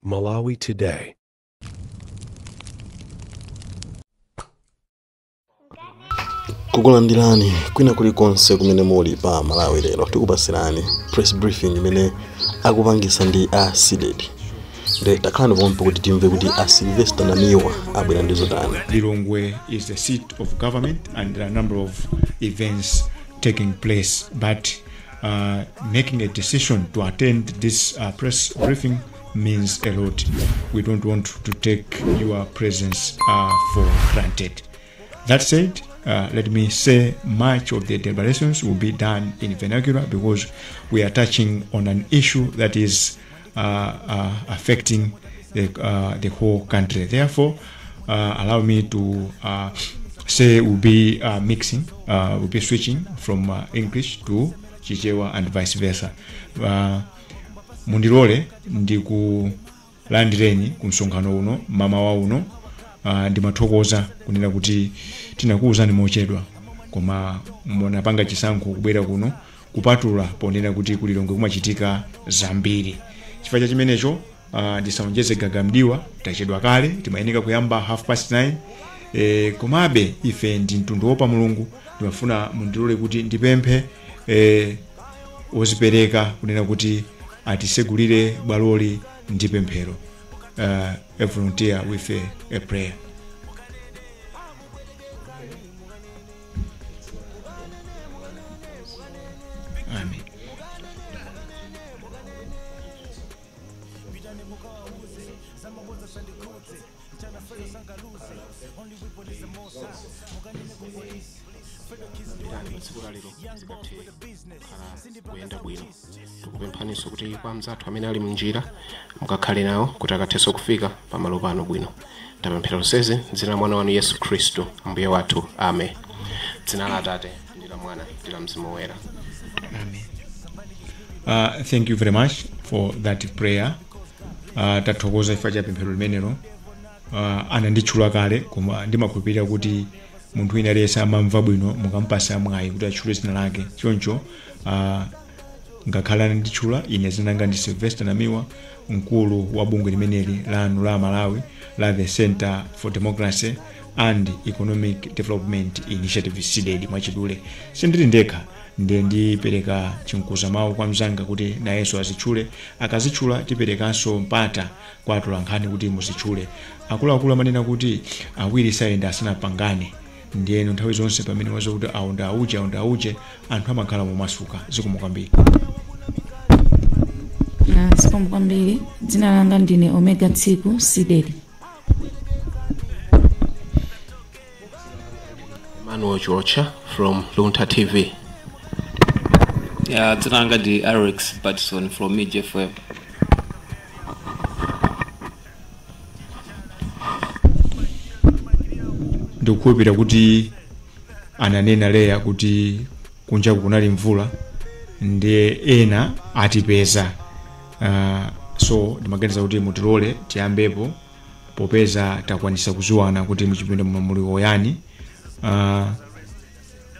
Malawi Today. Kukulandirani kwina kulikonse kumene muli pa Malawi lero, tikupasirani press briefing imene akupangisa ndi a CDEDI. Nde takhalani pompo kuti timve kuti a Sylvester Namiwa abwera ndi zotani. Lilongwe is the seat of government and there are a number of events taking place, but making a decision to attend this press briefing means a lot. We don't want to take your presence for granted. That said, let me say much of the deliberations will be done in vernacular because we are touching on an issue that is affecting the whole country. Therefore, allow me to say we'll be mixing, we'll be switching from English to Chichewa and vice versa. Mundilole ndikulandireni ku msonkhano uno mamawa uno. Ndimathokoza kunena kuti tinakuwuzani mochedwa, koma munapanga chisankho kubwera kuno kupatula ponena kuti kulilongwe kumachitika zambiri. Chifukwa cha chimenecho, ndisaonjeze gagamdiwa, tachedwa kale, timayenera kuyamba 9:30. Komabe ife ndi mtundu wopa Mulungu, ndimafuna mundilole kuti ndipemphe ozipereka kunena kuti atisegulire bwaloli ndi pemphero. A volunteer with a prayer. Amen. Kuyenda bwino, tikupemphaninso kuti kwa mzathu amene ali mnjira mukakhale nawo kuti akathenso kufika pamalo pano bwino. Tapemphera zonsezi m'dzina la mwana wanu Yesu Khristu Ambuye wathu, amen. Dzina la Atate ndi la Mwana ndi la Mzimu Woyera. Amen. Thank you very much for that prayer. Tathokoza chifukwa cha pemphero limenelo. Ananditchula kale, koma ndimakhulupirira kuti munthu wina aliyense amamva bwino mukampasa mwayi kuti atchule dzina lake. Choncho ngakhale ananditchula ine, dzina langa ndi Sylvester Namiwa, mkulu wa bungwe limeneli lanu la Malawi la the Center for Democracy and Economic Development Initiative, CDEDI mwachidule. Sindili ndekha, ndiye ndipereka chinkuza mawu kwa mzanga kuti nayenso azitchule. Akazitchula tiperekanso mpata kwa atolankhani kuti muzitchule. Akuluakulu amanena kuti awiri sayenda asanapangane, ndiyeno nthawi zonse pamene waza kuti aunda auje aunda auje, anthu amakhala momasuka. Zikomo kwambiri. Zikomo kwambiri. Dzina langa ndine Omega Tsiku, CDEDI. Emmanuel Georgia from Luntha TV. Yeah, dzina langa ndi Alex Patson from MIJ FM. Ndikukhulupirira kuti ananena Leya kuti kunja kunali mvula ndiye ena atipeza. So ndimaganiza kuti mutilole tiyambepo popeza takwanisa kuziwana kuti muchipinda muno muli oyani.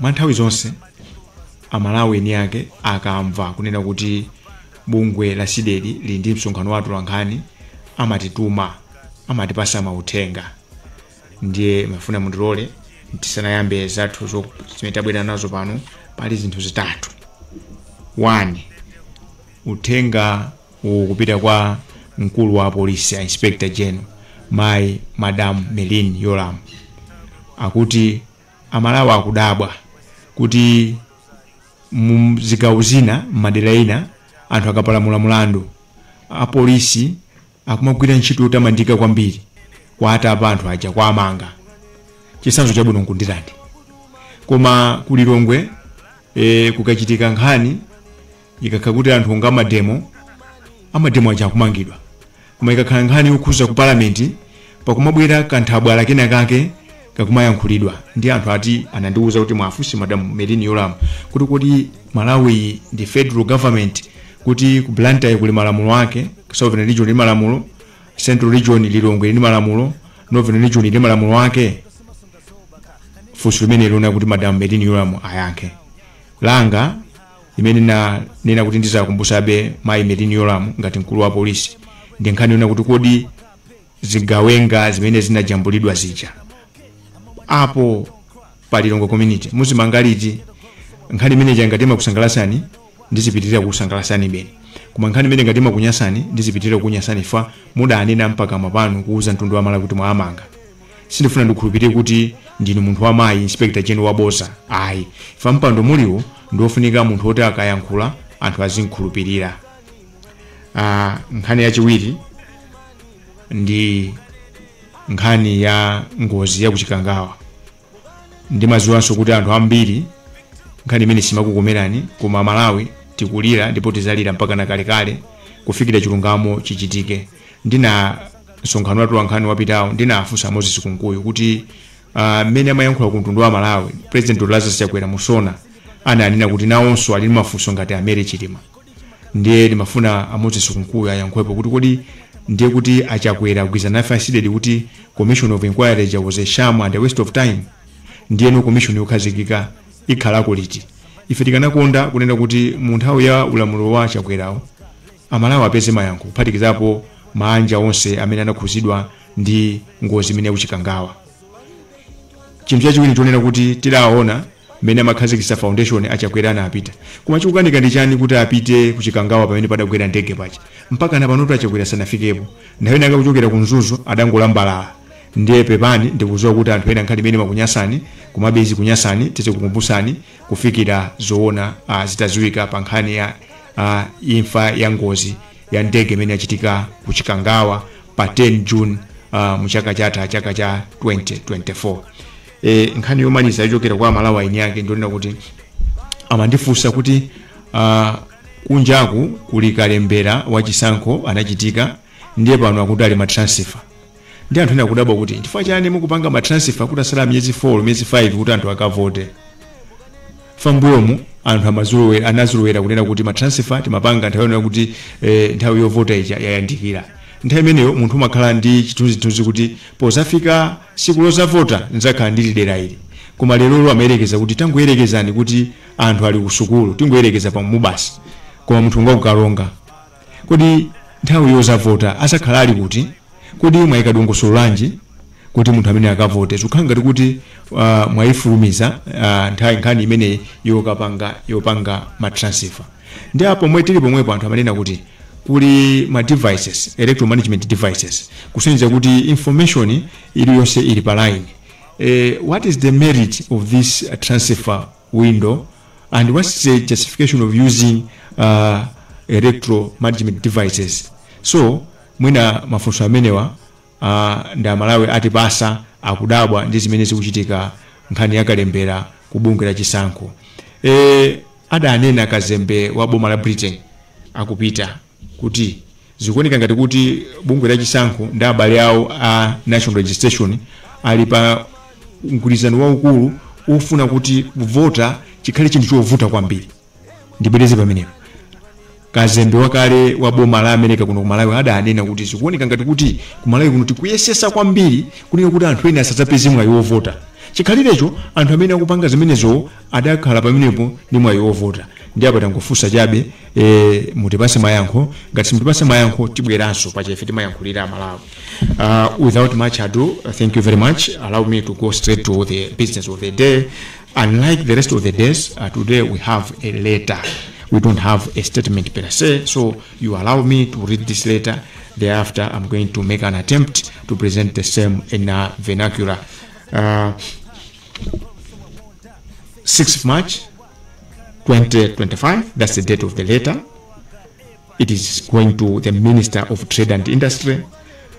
Mwa nthawi zonse Amalawi eni ake akamva kunena kuti bungwe la CDEDI lili ndi msonkhano wa atolankhani, amatituma, amatipasa mauthenga. Ndiye mafuna mundilole tisanayambe zathu zimene tabwera nazo pano, pali zinthu zitatu. 1, uthenga ukupita kwa mkulu wa polisi, Inspector General Mai Madam Merlyne Yolamu, akuti Amalawi akudabwa kuti muzigawo zina madera ina anthu akapalamula mulandu apolisi akumagwira ntchito yotamandika kwambiri kwatapa anthu aja kwamanga. Chitsanzo chabwino nkundirani, koma kulilongwe kukachitika nkhani ikakhala kuti anthu nga mademo, amademo aja akumangidwa, koma ikakhala nkhani yokhuza ku palamenti pakumabwera kanthabwala kena kake kakumayankhulidwa ndi anthu. Ati anandiwuza kuti mwafunse Madam Merlyne Yolamu kuti kodi Malawi ndi federal government, kuti ku Blantyre kuli malamulo ake, Southern Region ili malamulo, Central Region Lilongwe ili malamulo, Northern Region ili malamulo ake. Funso limene lona kuti Madam Merlyne Yolamu ayankhe langa limene nanena kuti ndizakumbusabe mayi Merlyne Yolamu ngati mkulu wa polisi. Ndi nkhani yona kuti kodi zigawenga zimene zinajambulidwa zija apo pa Lilongwe community muzimanga liti? Nkhani imene ngati imakusangalasani ndizipitirira kusangalasani beni, koma nkhani imene ngati imakunyasani ndizipitirira kukunyasani. Fa mudanena mpaka mapano kuuza mtundu wa Malawi kuti mwamanga. Sindifuna ndikhulupirire kuti ndinu munthu wamayi inspector general waboza, ayi. Fa mpando muliwo ndiofunika munthu woti akayankhula anthu azinkhulupirira. Nkhani yachiwiri ndi nkhani ya ngozi ya kuchikangawa. Ndimaziwanso kuti anthu ambiri nkhani imene simakukomerani, koma Malawi tikulira ndipo tizalira mpaka na kalekale kufikira chilungamo chichitike. Ndina msonkhano watu wa nkhani wapitawo ndinafunsa Moses Kunkuyu kuti mmene amayankhula ku mtundu wa Malawi, President Lazarus Chakwera musona ananena kuti nawonso ali ndi mafunso ngati amere Chilima. Ndiye ndimafuna a Moses Kunkuyu ayankhulepo kuti kodi ndiye kuti achakwera kugwirizana nafe a CDEDI kuti commission of inquiry was a sham and a waste of time? Ndiyeno commission yokhazikika ikhalako liti? Ife tikanakonda kunena kuti mu nthawi ya ulamuliro wa Chakwerawo Amalawi apeze mayankho, kuphatikizapo maanja onse amene anakhuzidwa ndi ngozi imene yakuchikangawa. Chinthu chachiwiri chonena kuti tidaona mmene amakhazikitsa foundation achakwera anapita, koma chikukanika ndi chani kuti apite kuchikangawa pamene padagwera ndege paja? Mpaka na panotu achakwera sanafikepo. Nthawi inaka kuchokera ku Mzuzu adangolambalala. Ndiye pepani, ndikudziwa kuti anthu ena nkhani imene makunyasani, komabe izi kunyasani tizikukumbusani kufikira zoona zitadziwika pa nkhani ya imfa ya ngozi ya ndege imene yachitika ku Chikangawa pa 10 June mu chaka chatha, chaka cha 2024. Nkhani yomaliza yochokera kwa Malawi eni ake ndionena kuti amandifunsa kuti kunjaku kuli kalembera wachisankho anachitika, ndiye pano akuti ali matransfer. Ndi anthu ena akudabwa kuti chifukwa chani mukupanga matransfer kuti asala miyezi 4, miyezi 5 kuti anthu akavote? Fambuyomu anthu amazolowera, anazolowera kunena kuti matransfer timapanga nthawi yonena kuti nthawi yovota ija yayandikira. Nthawi imeneyo munthu umakhala ndi chithunzithunzi kuti pozafika siku lozavota nzakhala ndili dera ili. Koma lerolo amayerekeza kuti tangoyerekezani kuti anthu ali kusukulu, tingoyerekeza pa mubasi, koma munthu ungakukalonga, kodi nthawi yozavota asakhala ali kuti? Kodi mwayika dongosolo lanji kuti munthu amene akavote? Zikukhala ngati kuti mwayifulumiza nthawi nkhani imene yokapanga yopanga matransfer. Ndi apo pomwe tili pomwepo, anthu amanena kuti kuli ma devices, electoral management devices, kusonyeza kuti information iliyonse ili pa line. What is the merit of this transfer window and what's the justification of using electoral management devices? So mwina mafunso amenewa ndi Amalawi atipasa, akudabwa ndi zimene zikuchitika nkhani yakalembera ku bungwe la chisankho. Adanena kazembe wa boma la Britain akupita kuti zikuoneka ngati kuti bungwe la chisankho ndi abale awo a national registration ali pa mgwirizano waukulu ufuna kuti kuvota chikhale chinthu chovuta kwambiri. Ndibwereze pamenepo, kazembe wakale wa boma la America kuno ku Malawi adanena kuti zikuoneka ngati kuti ku Malawi kuno tikuyesesa kwambiri kunena kuti anthu ena asadzapeze mwayi wovota, chikhalirecho anthu amene akupanga zimenezo adakhala pamenepo ndi mwayi wovota. Ndi apa tangofunsa chabe, mutipase mayankho. Ngati simutipase mayankho tibweranso pachefe timayankhulira Malawi. Without much ado, thank you very much. Allow me to go straight to the business of the day. Unlike the rest of the days, today we have a letter. We don't have a statement per se, so you allow me to read this letter. Thereafter, I'm going to make an attempt to present the same in a vernacular. 6th March 2025, that's the date of the letter. It is going to the Minister of Trade and Industry,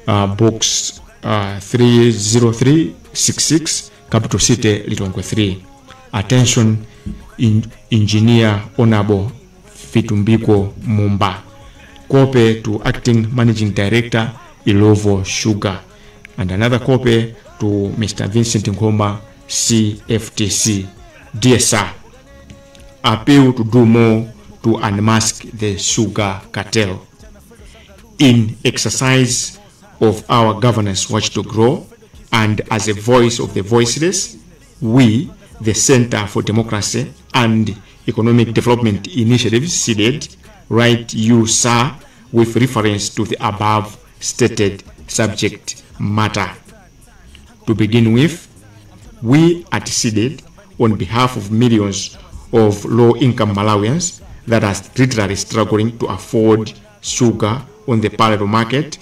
Box 30366, Capital City, Lilongwe 3. Attention, Engineer Honorable Vitumbiko Mumba. Copy to Acting Managing Director, Illovo Sugar. And another copy to Mr. Vincent Ngoma, CFTC. Dear Sir, appeal to do more to unmask the sugar cartel. In exercise of our governance watchdog role and as a voice of the voiceless, we, the Center for Democracy and Economic Development Initiatives, CDEDI, write you, sir, with reference to the above stated subject matter. To begin with, we at CDEDI, on behalf of millions of low-income Malawians that are literally struggling to afford sugar on the parallel market,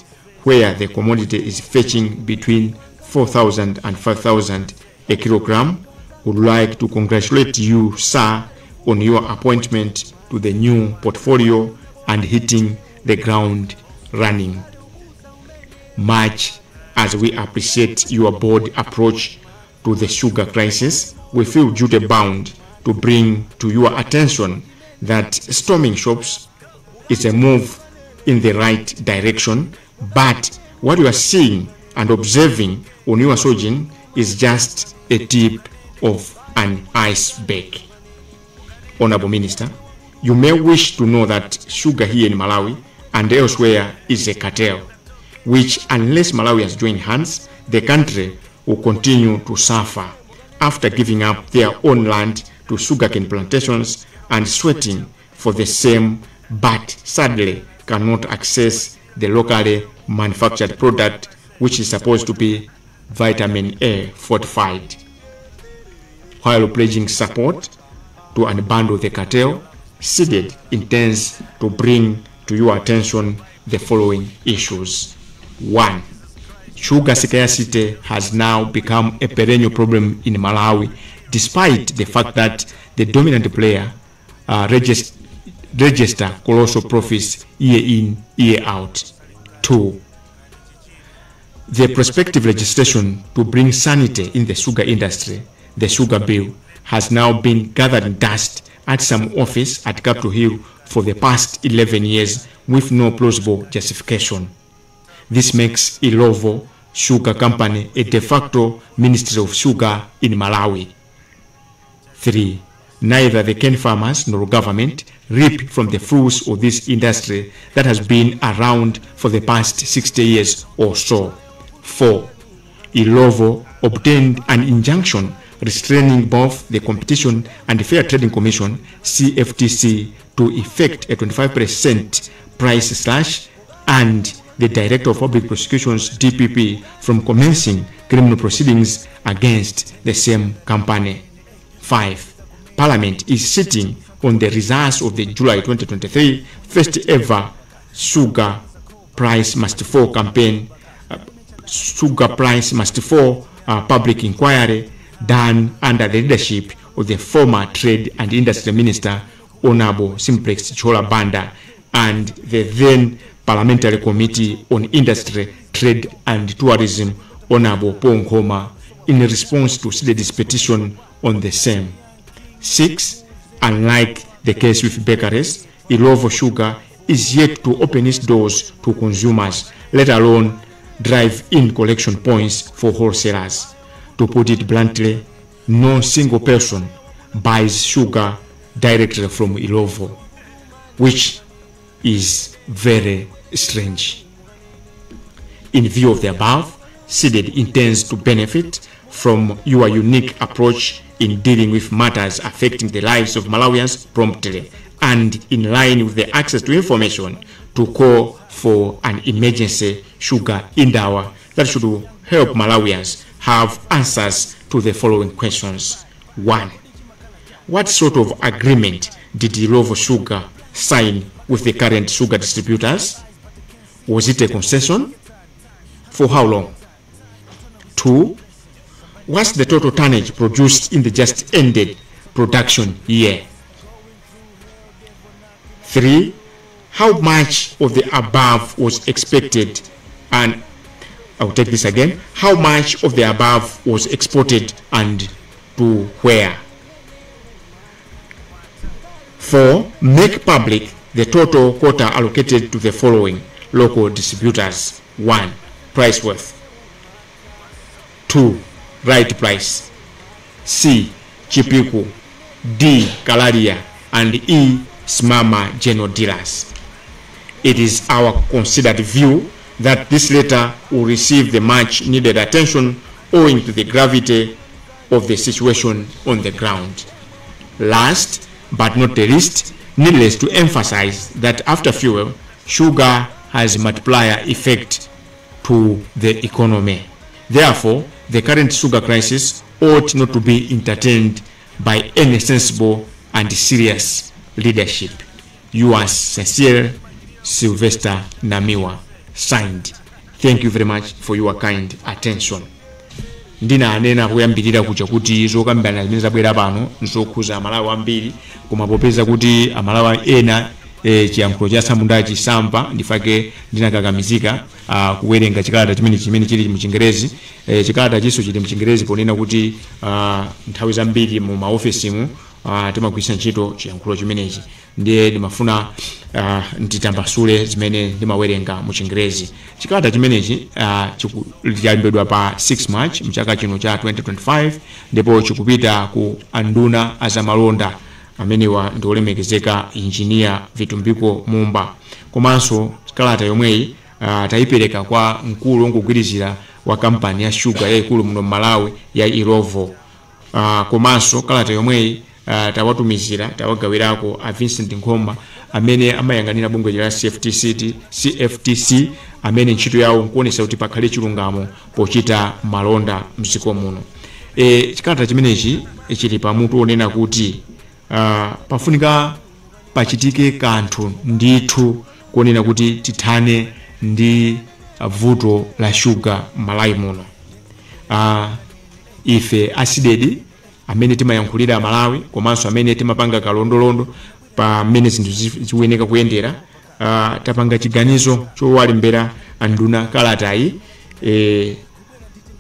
where the commodity is fetching between 4,000 and 5,000 a kilogram, would like to congratulate you, sir, on your appointment to the new portfolio and hitting the ground running. Much as we appreciate your bold approach to the sugar crisis, we feel duty bound to bring to your attention that storming shops is a move in the right direction, but what you are seeing and observing on your sojourn is just a tip of an iceberg. Honorable Minister, you may wish to know that sugar here in Malawi and elsewhere is a cartel, which, unless Malawians join hands, the country will continue to suffer after giving up their own land to sugarcane plantations and sweating for the same, but sadly cannot access the locally manufactured product, which is supposed to be vitamin A fortified. While pledging support to unbundle the cartel, CDEDI intends to bring to your attention the following issues. 1. Sugar scarcity has now become a perennial problem in Malawi, despite the fact that the dominant player register colossal profits year in, year out. 2. The prospective legislation to bring sanity in the sugar industry, the Sugar Bill, has now been gathering dust at some office at Capitol Hill for the past 11 years with no plausible justification. This makes Illovo Sugar Company a de facto Ministry of Sugar in Malawi. 3. Neither the cane farmers nor government reap from the fruits of this industry that has been around for the past 60 years or so. 4. Illovo obtained an injunction restraining both the Competition and the Fair Trading Commission, CFTC, to effect a 25% price slash, and the Director of Public Prosecutions, DPP, from commencing criminal proceedings against the same company. 5. Parliament is sitting on the results of the July 2023 first ever Sugar Price Must Fall campaign, Sugar Price Must Fall public inquiry done under the leadership of the former Trade and Industry Minister, Honorable Simplex Chithyola Banda, and the then Parliamentary Committee on Industry, Trade and Tourism, Honorable Paul Nkhoma, in response to CDEDI's petition on the same. 6. Unlike the case with bakeries, Illovo Sugar is yet to open its doors to consumers, let alone drive-in collection points for wholesalers. To put it bluntly, no single person buys sugar directly from Illovo, which is very strange. In view of the above, CDEDI intends to benefit from your unique approach in dealing with matters affecting the lives of Malawians promptly and in line with the access to information to call for an emergency sugar indaba that should help Malawians have answers to the following questions. 1. What sort of agreement did Illovo Sugar sign with the current sugar distributors? Was it a concession? For how long? 2. What's the total tonnage produced in the just ended production year? 3. How much of the above was expected, and I'll take this again, how much of the above was exported and to where? 4. Make public the total quota allocated to the following local distributors. 1. Price worth. 2. Right price. C. Chipiku. D. Kalaria. And E. Smama General Dealers. It is our considered view that this letter will receive the much needed attention owing to the gravity of the situation on the ground. Last but not the least, needless to emphasize that after fuel, Sugar has multiplier effect to the economy. Therefore, the current sugar crisis ought not to be entertained by any sensible and serious leadership. Yours sincerely, Sylvester Namiwa. Signed. Thank you very much for your kind attention. Ndinanena kuyambirira kuja kuti zokambirana zimene zabwera pano nzokhuza Amalawi ambiri, koma popeza kuti Amalawi ena chiyankhulo cha atsamundachi samva, ndifake ndinakakamizika kuwerenga chikalata chimene chili muchingerezi. Chikalata chiso chili muchingerezi ponena kuti nthawi zambiri mu maofesimu timagwiritsa ntchito chiyankhulo chimenechi, ndiye ndimafuna nditambasule zimene ndimawerenga mu Chingerezi. Chikalata chimenechi chalembedwa pa 6 March mchaka chino cha 2025, ndipo chikupita ku anduna azamalonda amenewa ndi olemekezeka Injiniya Vitumbiko Mumba. Komanso kalata yomweyi tayipereka kwa mkulu wongogwirizira wa kampani ya shuga yayikulu muno Malawi ya Illovo. Komanso kalata yomweyi tawatumizira, tawagawirako a Vincent Nkhoma amene amayang'anira bungwe la CFTC, amene ntchito yawo nkuonesa kuti pakhale chilungamo pochita malonda mdziko muno. Chikalata chimenechi chili pamutu onena kuti pafunika pachitike kanthu ndithu kuonena kuti tithane ndi vuto la shuga m'Malawi muno. Ife a CDEDI amene timayankhulira Malawi komanso amene timapanga kalondolondo pamene zinthu zikuyeneka kuyendera, tapanga chiganizo chowalembera anduna kalatayi,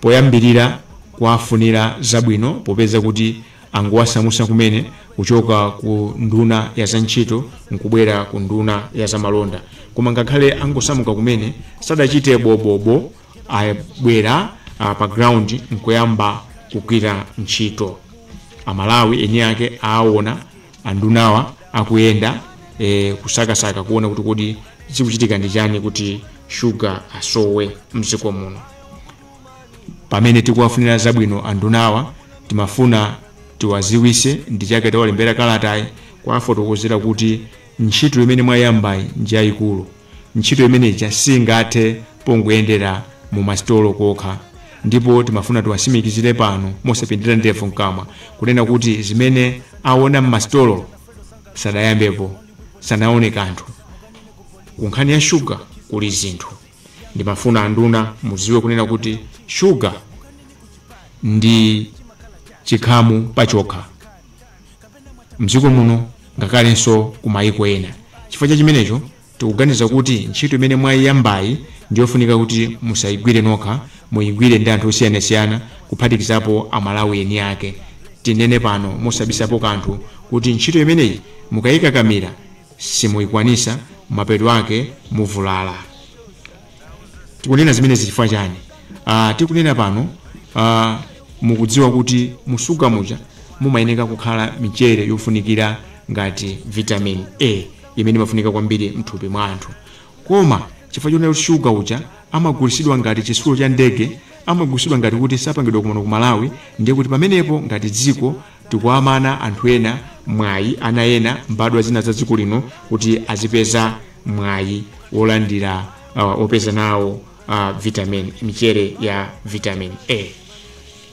poyambirira kuwafunira zabwino popeza kuti angowasamusa kumene kuchoka ku nduna ya zantchito nkubwera ku nduna ya zamalonda. Koma ngakhale angosamuka kumene sadachite bobobo, abwera pa ground nkuyamba kugwira ntchito. Amalawi eni ake aona andunawa akuyenda kusakasaka kuona kuti kodi zikuchitika ndi chani kuti shuga asowe mdziko muno. Pamene tikuwafunira zabwino andunawa, timafuna tiwaziwise ndi chake tawalembera kalatayi kuwafotokozera kuti ntchito imene mwayambayi ndi yayikulu. Ntchito imeneyi singathe pongoyendera mu masitolo kokha, ndipo timafuna tiwasimikizire pano mosapindira ndevu mkamwa kunena kuti zimene aona m'masitolo sadayambepo, sanaone kanthu. Ku nkhani ya shuga kuli zinthu. Ndimafuna anduna muziwe kunena kuti shuga ndi chikhamu pachokha mdziko muno ngakhalenso ku mayiko ena. Chifukwa cha chimenecho tikuganiza kuti ntchito imene mwayiyambayi ndiyofunika kuti musayigwire nokha, muyigwire ndi anthu osiyanasiyana kuphatikizapo Amalawi eni ake. Tinene pano mosabisapo kanthu kuti ntchito imeneyi mukayikakamira simuyikwanisa, mapeto ake muvulala. Tikunena zimenezi chifukwa chani? Tikunena pano mukudziwa kuti musuga muja mumayeneka kukhala michere yofunikira ngati vitamin A imene imafunika kwambiri mthupi mwa anthu. Koma chifukwa chonena kuti shuga uja amagulisidwa ngati chitsulo cha ndege, amagulisidwa ngati kuti sapangidwa kuno ku Malawi, ndiye kuti pamenepo ngati dziko tikuamana anthu ena mwayi, ana ena mbadwa zina za dziko lino kuti azipeza mwayi wolandira opeza nawo vitamin, michere ya vitamin A.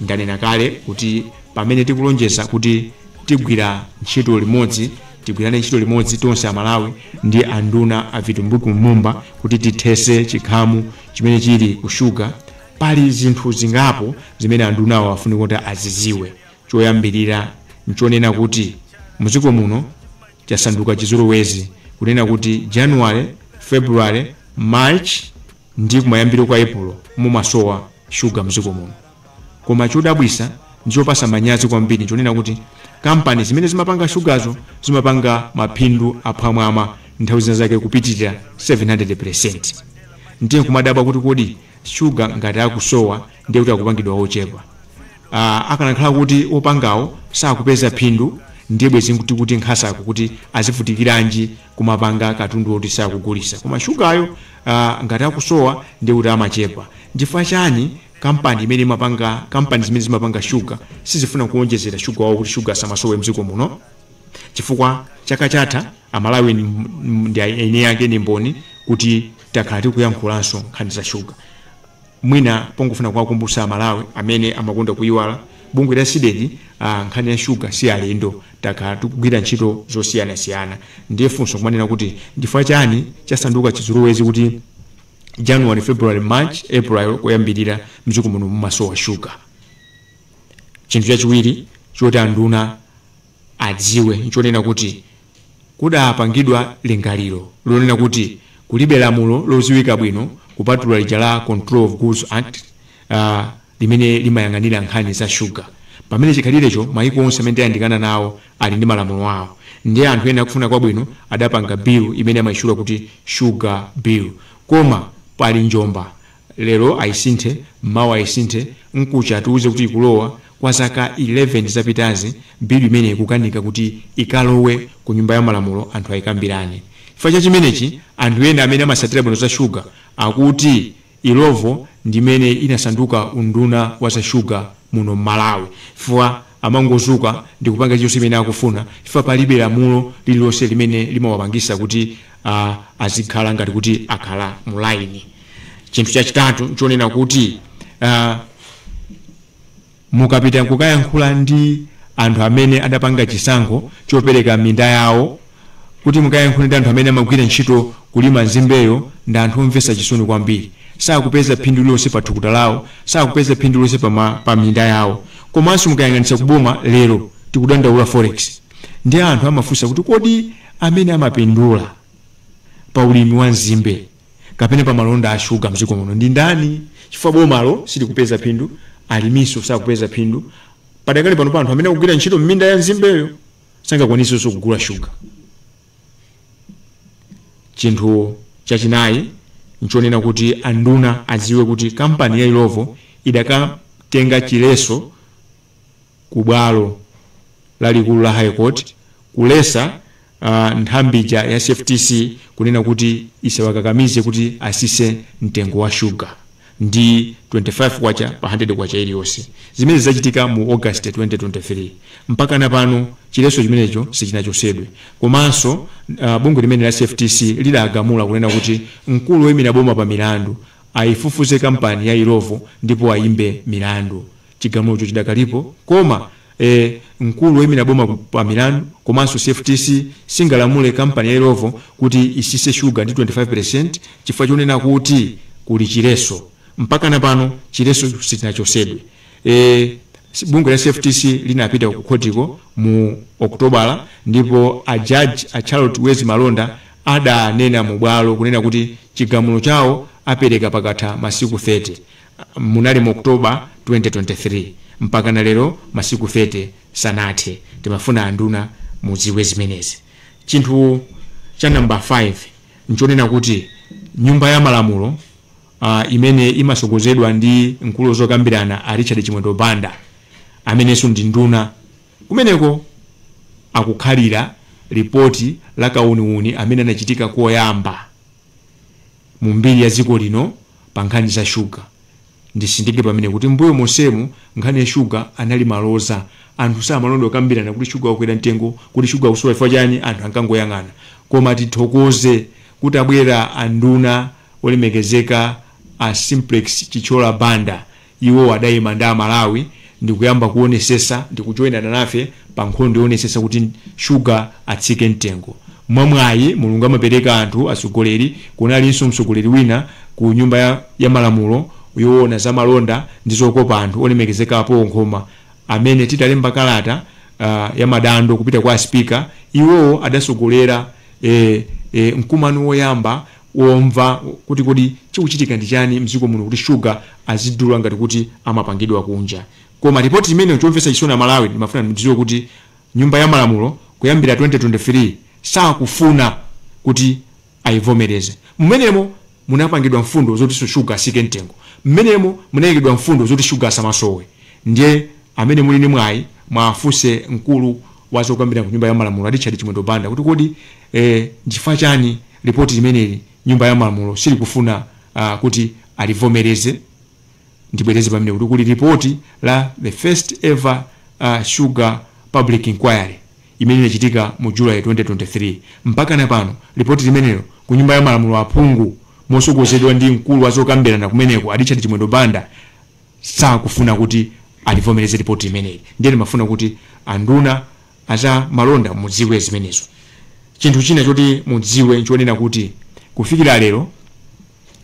Ndanena kale kuti pamene tikulonjeza kuti tigwira ntchito limodzi, tigwirane ntchito limodzi tonse Amalawi ndi anduna a Vitumbiko Mumba kuti tithese chikhamu chimene chili ku shuga, pali zinthu zingapo zimene andunawo afunika kuti aziziwe. Choyambirira nchonena kuti mdziko muno chasanduka chizolowezi kunena kuti January, February, March ndi kumayambiro kwa April mumasowa shuga mdziko muno. Koma chodabwisa ndichopasa manyazi kwambiri nchonena kuti kampani zimene zimapanga shugazo zimapanga maphindu aphwamwama nthawi zina zake kupitirira 700%. Ndiye kumadabwa kuti kodi shuga ngati akusowa ndiye kuti akupangidwa ochepa. Akanakhala kuti opangawo sakupeza phindu ndiye bwezi kuti nkhasako kuti azivutikiranji kumapanga katundu oti sakugulisa. Koma shugayo ngati akusowa ndiye kuti amachepa. Chifukwa chani kampani imene imapanga, kampani zimene zimapanga shuga sizifuna kuonjezera shuga wawo kuti shuga asamasowe mdziko muno? Chifukwa chaka chatha Amalawi ndi eni ake ndi mboni kuti takhala tikuyankhulanso nkhani za shuga. Mwina pongofuna kuwakumbutsa Amalawi amene amakonda kuyiwala, bungwe la CDEDI nkhani ya shuga si alendo, takhala tikugwira ntchito zosiyanasiyana. Ndiye funso kumanena kuti ndifukwa chani chasanduka chizolowezi kuti January, February, March, April kuyambirira mdziko muno mumasowa shuga. Chinthu chachiwiri choti anduna adziwe nchonena kuti kudapangidwa lingaliro lonena kuti kulibe lamulo loziwika bwino kupatula lija la Control of Goods Act limene limayang'anira nkhani za shuga, pamene chikhalirecho maiko onse amene tayandikana nawo ali ndi malamulo awo. Ndiye anthu ena akufuna kwabwino adapanga bill imene amayitchula kuti sugar bill, koma pali njomba, lero ayisinthe, mawa ayisinthe, nkucha atiuze kuti ikulowa. Kwa zaka 11 zapitazi bill imene ikukanika kuti ikalowe ku nyumba ya malamulo anthu ayikambirane. Chifukwa cha chimenechi anthu ena amene amasatira bwino za shuga akuti Illovo ndimene inasanduka unduna wa za shuga muno Malawi, chifukwa amangozuka ndi kupanga chilichonse chimene akufuna, chifukwa palibe lamulo lililonse limene limawapangisa kuti azikhala ngati kuti akhala mulaini. Chinthu chachitatu nchonena kuti mukapita kukayankhula ndi anthu amene adapanga chisankho chopereka minda yawo, kuti mukayankhule ndi anthu amene amagwira ntchito kulima nzimbeyo, ndi anthu omvetsa chisoni kwambiri. Sakupeza phindu lililonse pa thukuta lawo, sakupeza phindu lililonse pa minda yawo. Komanso mukayang'anitsa kuboma lero tikudandaula forex, ndi anthu amafunsa kuti kodi amene amapindula pa ulimi wa nzimbe kapena pa malonda a shuga mdziko muno ndi ndani? Chifukwa bomalo silikupeza phindu, alimiso sakupeza phindu. Padakali pano pa anthu amene akugwira ntchito m'minda ya nzimbeyo sangakwanisenso kugula shuga. Chinthu chachinayi nchonena kuti anduna adziwe kuti kampani ya Illovo idakatenga chileso ku bwalo lalikulu la High Court kulesa nthambija ya CFTC kunena kuti isawakakamize kuti asise mtengo wa shuga ndi 25 kwacha pa 100 kwacha iliyonse, zimene zachitika mu August 2023. Mpaka na pano chileso chimenecho sichinachosedwe. Komanso bungwe limene la CFTC lidagamula kunena kuti mkulu woyimira boma pa milandu ayifufuze kampani ya Illovo ndipo ayimbe milandu. Chigamulocho chidakalipo, koma mkulu woyimira boma pa milandu komanso CFTC singalamule kampani ya Illovo kuti isise shuga ndi 25% chifukwa chonena kuti kuli chileso. Mpaka na pano chileso sichinachosedwe. Bungwe la CFTC linapita ku khotiko mu Okutobala, ndipo a judge a Charlotte Wezi Malonda adanena mu bwalo kunena kuti chigamulo chawo apereka pakatha masiku 30. Munali mu Oktoba 2023, mpaka na lero masiku 30 sanathe. Timafuna anduna mudziwe zimenezi. Chinthu cha namba 5 nchonena kuti nyumba ya malamulo imene imasogozedwa ndi mkulu zokambirana a Richard Chimwendo Banda amenenso ndi nduna kumeneko akukhalira ripoti la kauniuni amene anachitika koyamba mu mbiri ya dziko lino pa nkhani za shuga. Ndisindike pamene kuti mbuyo monsemu nkhani ya shuga anali maloza, anthu samalonda okambirana kuti shuga wakwera mtengo, kuti shuga akusowa chifukwa chani, anthu ankangoyang'ana. Koma tithokoze kuti abwera anduna olemekezeka a Simplex Chithyola Banda, iwo adayima ndi Amalawi ndikuyamba kuonesesa ndikujoyinana nafe pa nkhondo yoonetsetsa kuti shuga atsike mtengo. Mwamwayi Mulungu amapereka anthu atsogoleri, kunalinso mtsogoleri wina ku nyumba ya malamulo yoona za malonda ndi zokopa anthu olemekezeka apo Nkhoma, amene titalemba kalata ya madando kupita kwa speaker, iwowo adasogolera mkumano woyamba womva kuti kodi chikuchitika ndi chani mdziko muno kuti shuga azidula ngati kuti amapangidwa kunja. Koma ripoti imene chomvetsa chisoni Malawi, ndimafuna ndidziwe kuti nyumba ya malamulo kuyambira 2023 sakufuna kuti ayivomereze. Mmenemo munapangidwa mfundo zoti shuga asike mtengo, mmenemo munayikidwa mfundo zoti shuga asamasowe. Ndiye amene muli ndi mwayi mwafunse mkulu wa zokambirana ku nyumba ya malamulo Richard Chimwendo Banda kuti kodi nchifukwa chani ripoti limeneli nyumba ya malamulo silikufuna kuti alivomereze. Ndibwereze pamene kuti kuli ripoti la the first ever sugar public inquiry imene inachitika mu July 2023, mpaka na pano ripoti limenelo Ku nyumba ya malamulo aphungu mosogozedwa ndi mkulu wa zokambirana kumeneko, Richard Chimwendo Banda, sakufuna kuti alivomereze ripoti imeneyi. Ndiye ndimafuna kuti anduna aza malonda mudziwe zimenezo. Chinthu china choti mudziwe nchonena kuti kufikira lero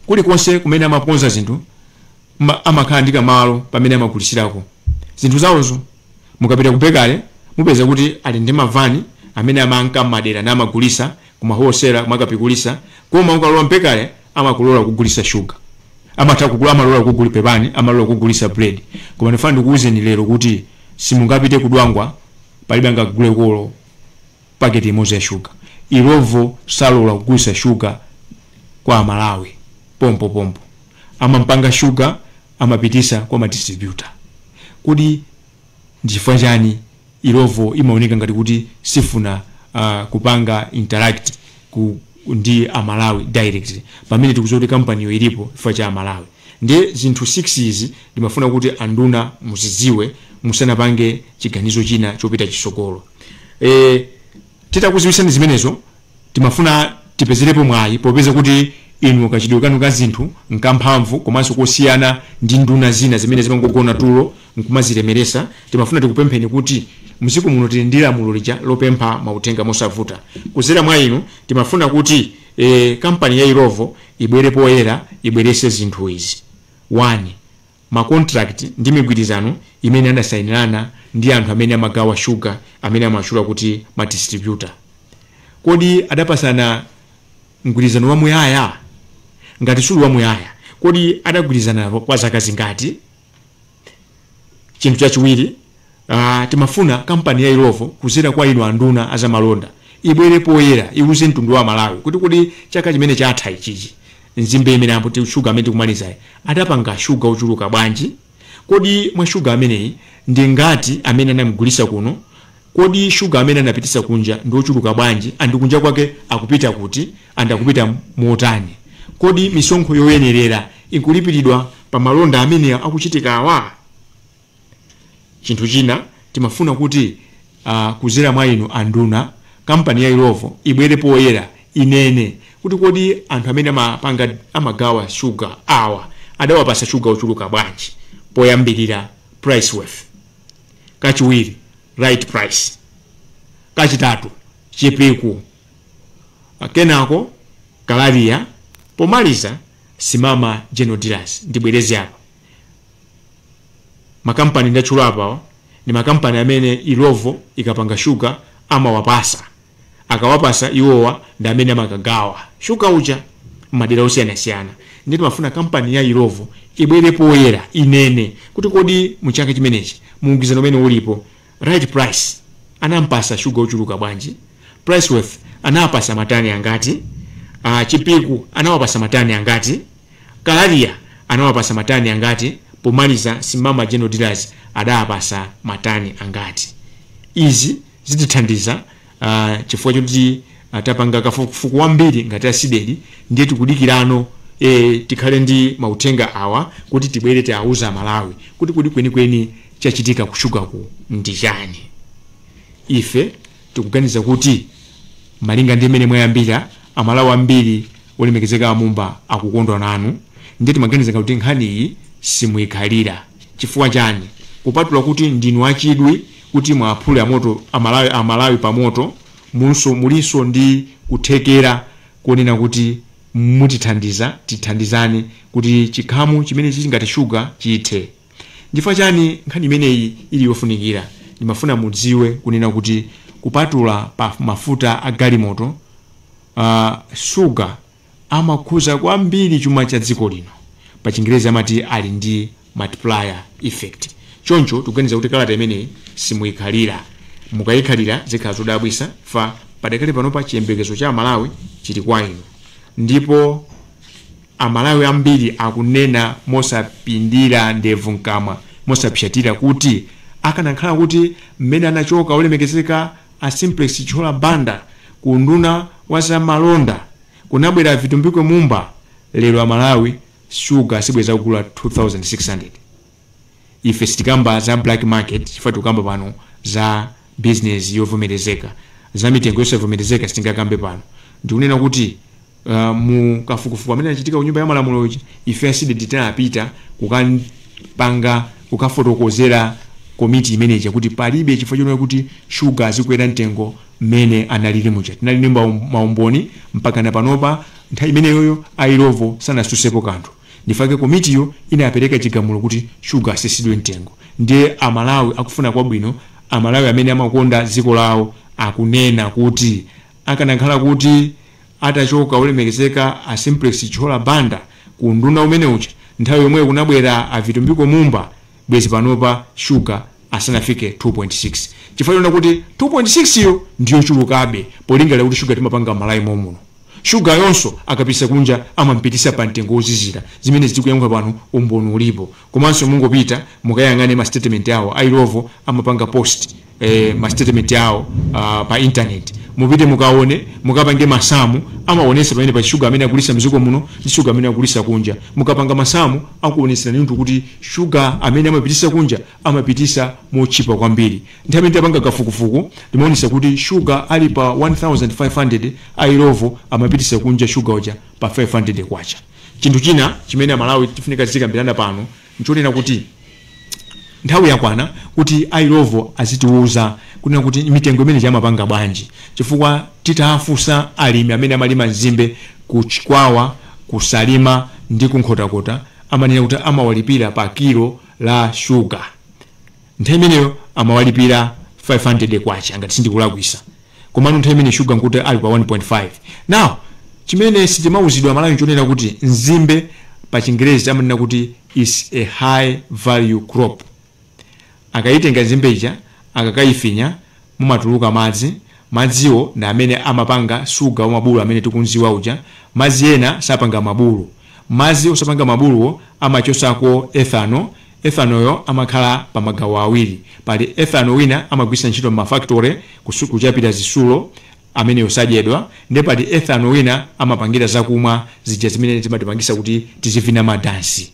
kulikonse kumene amakonza zinthu amakhala ndi kamalo pamene amagulisirako zinthu zawozo. Mukapita ku bakery mupeza kuti ali ndi mavani amene amanka madera namagulisa kumahosera kumakapikulisa, koma ukalowa m'bakery amakulola kugulisa shuga, amatha kugula, amalola kugula pepani, amalola kugulisa bread. Koma ndifuna ndikuwuzeni lero kuti simungapite kudwangwa, palibe angagule kolo paketi imodzi ya shuga. Illovo salola kugulisa shuga kwa Amalawi pompo pompo, amampanga shuga amapitisa kwa madistributor. Kodi ndichifukwa chani Illovo imaoneka ngati kuti sifuna kupanga interact ndi Amalawi direct, pamene tikudziwa kuti kampaniyo ilipo chifukwa cha Amalawi? Ndiye zinthu 6 izi ndimafuna kuti anduna muzidziwe musanapange chiganizo china chopita chisogolo. Titakuziwisani zimenezo, timafuna tipezerepo mwayi, popeza kuti inu kachidwe kanu ka zinthu nkamphamvu komanso kosiyana ndi nduna zina zimene zimangogona tulo nkumazilemeresa. Timafuna tikupempheni kuti msiku muno tili ndi lamulo lija lopempha mauthenga mosavuta. Kuzera mwa inu timafuna kuti kampani ya Illovo ibwere poyera, ibwerese zinthu izi: 1, macontract ndi migwirizano imene adasayinirana ndi anthu amene amagawa shuga, amene amatchula kuti madistributor. Kodi adapasana mgwirizano wamuyaya? Ngati suli wamuyaya, kodi adagwirizana kwa zaka zingati? Chinthu chachiwiri, timafuna kampani ya Illovo kuzera kwa inu anduna azamalonda ibwere poyera, iwuze mtundu wa Malawi kuti kodi chaka chimene chatha ichichi, nzimbe imene ambo shuga amene tikumalizayi, adapanga shuga ochuluka bwanji? Kodi mwa shuga ameneyi ndi ngati amene anamugulisa kuno? Kodi shuga amene anapitisa kunja ndi ochuluka bwanji, andi kunja kwake akupita kuti, andi akupita motani? Kodi misonkho yoyenerera ikulipiridwa pa malonda amene akuchitika awa? Chinthu china timafuna kuti kuzera mwa inu anduna, kampani ya Illovo ibwere poyera, inene kuti kodi anthu amene amapanga amagawa shuga awa adawapasa shuga ochuluka bwanji? Poyambirira Priceworth, kachiwiri Right Price, kachitatu Chipiku, kenako Kalaria, pomaliza Simama General Dealers. Ndibwereze apa, makampani ndatchula apawa ndi makampani amene Illovo ikapanga shuga amawapasa. Akawapasa iwowa ndi amene amakagawa shuga uja madera osiyanasiyana. Ndiye timafuna kampani ya Illovo ibwere poyera, inene kuti kodi muchaka chimenechi, mugwirizano umene ulipo, Right Price anampasa shuga ochuluka bwanji? Priceworth anawapasa matani angati? Chipiku anawapasa matani angati? Kalaria anawapasa matani angati? Pomaliza Simama General Dealers adawapasa matani angati? Izi zitithandiza chifukwa choti tapanga kafukufuku wambiri ngati a CDEDI. Ndiye tikudikirano tikhale ndi mauthenga awa kuti tibwere tiawuza Malawi kuti kodi kwenikweni chachitika kushugaku ndi chani. Ife tikuganiza kuti malinga ndi imene mwayambira, Amalawi ambiri, olemekezeka amumba, akukondwa nanu. Ndiye timaganiza kuti nkhani iyi simuyikhalira. Chifukwa chani? Kupatula kuti ndinu achidwi kuti mwaphule amoto Amalawi, Amalawi pamoto, munso mulinso ndi kuthekera konena kuti mutithandiza, tithandizane kuti chikhamu chimene chili ngati shuga chithe. Chifukwa chani nkhani imeneyi ili yofunikira? Ndimafuna mudziwe kunena kuti kupatula pa mafuta a galimoto, shuga amakhuza kwambiri chuma cha dziko lino. Pa Chingerezi amati ali ndi multiplier effect. Choncho tikuganiza kuti kalata imeneyi simuyikhalira. Mukayikhalira zikhala zodabwisa. Fa padakale panopa chiyembekezo cha Amalawi chili kwa inu, ndipo Amalawi ambiri akunena mosapindira ndevu mkamwa, mosapsatira, kuti akanakhala kuti mmene anachoka olemekezeka a Simplex Chithyola Banda ku nduna wa zamalonda kunabwera Vitumbiko Mumba, lero Amalawi shuga sibweza kugula 2600. Ife sitikamba za black market, chifukwa tikukamba pano za business yovomerezeka. Za mitengo yosavomerezeka sitingakambe pano. Ndikunena kuti Mu kafukufuku amene anachitika ku nyumba ya malamulo, ife a CDEDI tinapita kukapanga, kukafotokozera komiti imeneyi kuti palibe chifukwa chonena kuti shuga azikwera mtengo mmene analili muja. Tinali ndi maumboni mpaka na panopa. Nthawi imeneyoyo a Illovo sanasusepo kanthu. Ndifake komitiyo inapereka chigamulo kuti shuga asisidwe mtengo. Ndiye Amalawi akufuna kwabwino, Amalawi amene amakonda dziko lawo, akunena kuti akanakhala kuti atachoka olemekezeka a Simplex Chithyola Banda ku nduna umene uja, nthawi yomweyo kunabwera a Vitumbiko Mumba, bwezi panopa shuga asanafike 2.6, chifukwa chonena kuti 2.6 iyo ndiyo chulukabe polingalira kuti shuga timapanga Malawi momuno. Shuga yonso akapisa kunja amampitisa pa mtengo wozizira. Zimene zikuyankhula pano umboni ulipo. Komanso mungopita mukayang'ane ma statement awo, a Illovo amapanga post ma statement awo pa internet. Mupite mukaone, mukapange masamu, amaonesa pamene pa shuga amene akulisa mdziko muno ndi shuga amene akulisa kunja. Mukapanga masamu akuonesera munthu kuti shuga amene amapitisa kunja amapitisa mochipa kwambiri. Nthawi imene tapanga kafukufuku timaonesa kuti shuga ali pa 1500, a Illovo amapitisa kunja shuga uja pa 500 kwacha. Chinthu china chimene Amalawi tifunika tizikambirana pano nchonena kuti nthawi yakwana kuti a Illovo azitiuza kunena kuti mitengo imene chamapanga bwanji, chifukwa titafunsa alimi amene amalima nzimbe ku Chikwawa, kusalima ndi kunkhotakota, amanena kuti amawalipira pa kilo la shuga nthawi imeneyo amawalipira 500 kwacha, ngati sindikulakwisa. Komano nthawi imene shuga nkuti ali pa 1.5. Now chimene sitimauzidwa Malawi nchonena kuti nzimbe pa Chingerezi amanena kuti is a high value crop. Akayitenga nzimbe ija, akakayifinya, mumatuluka madzi. Madziwo ndi amene amapanga suga wamabulu amene tikunziwa uja. Madzi ena sapanga mabulu. Madzi osapanga mabuluwo amachosako ethanol. Ethanolyo amakhala pa magawo awiri. Pali ethanol wina amagwiritsa ntchito m'mafactory kuchapira zisulo, amene osadyedwa, ndi pali ethanol wina amapangira zakumwa zija zimene zimatipangisa kuti tizivina madansi,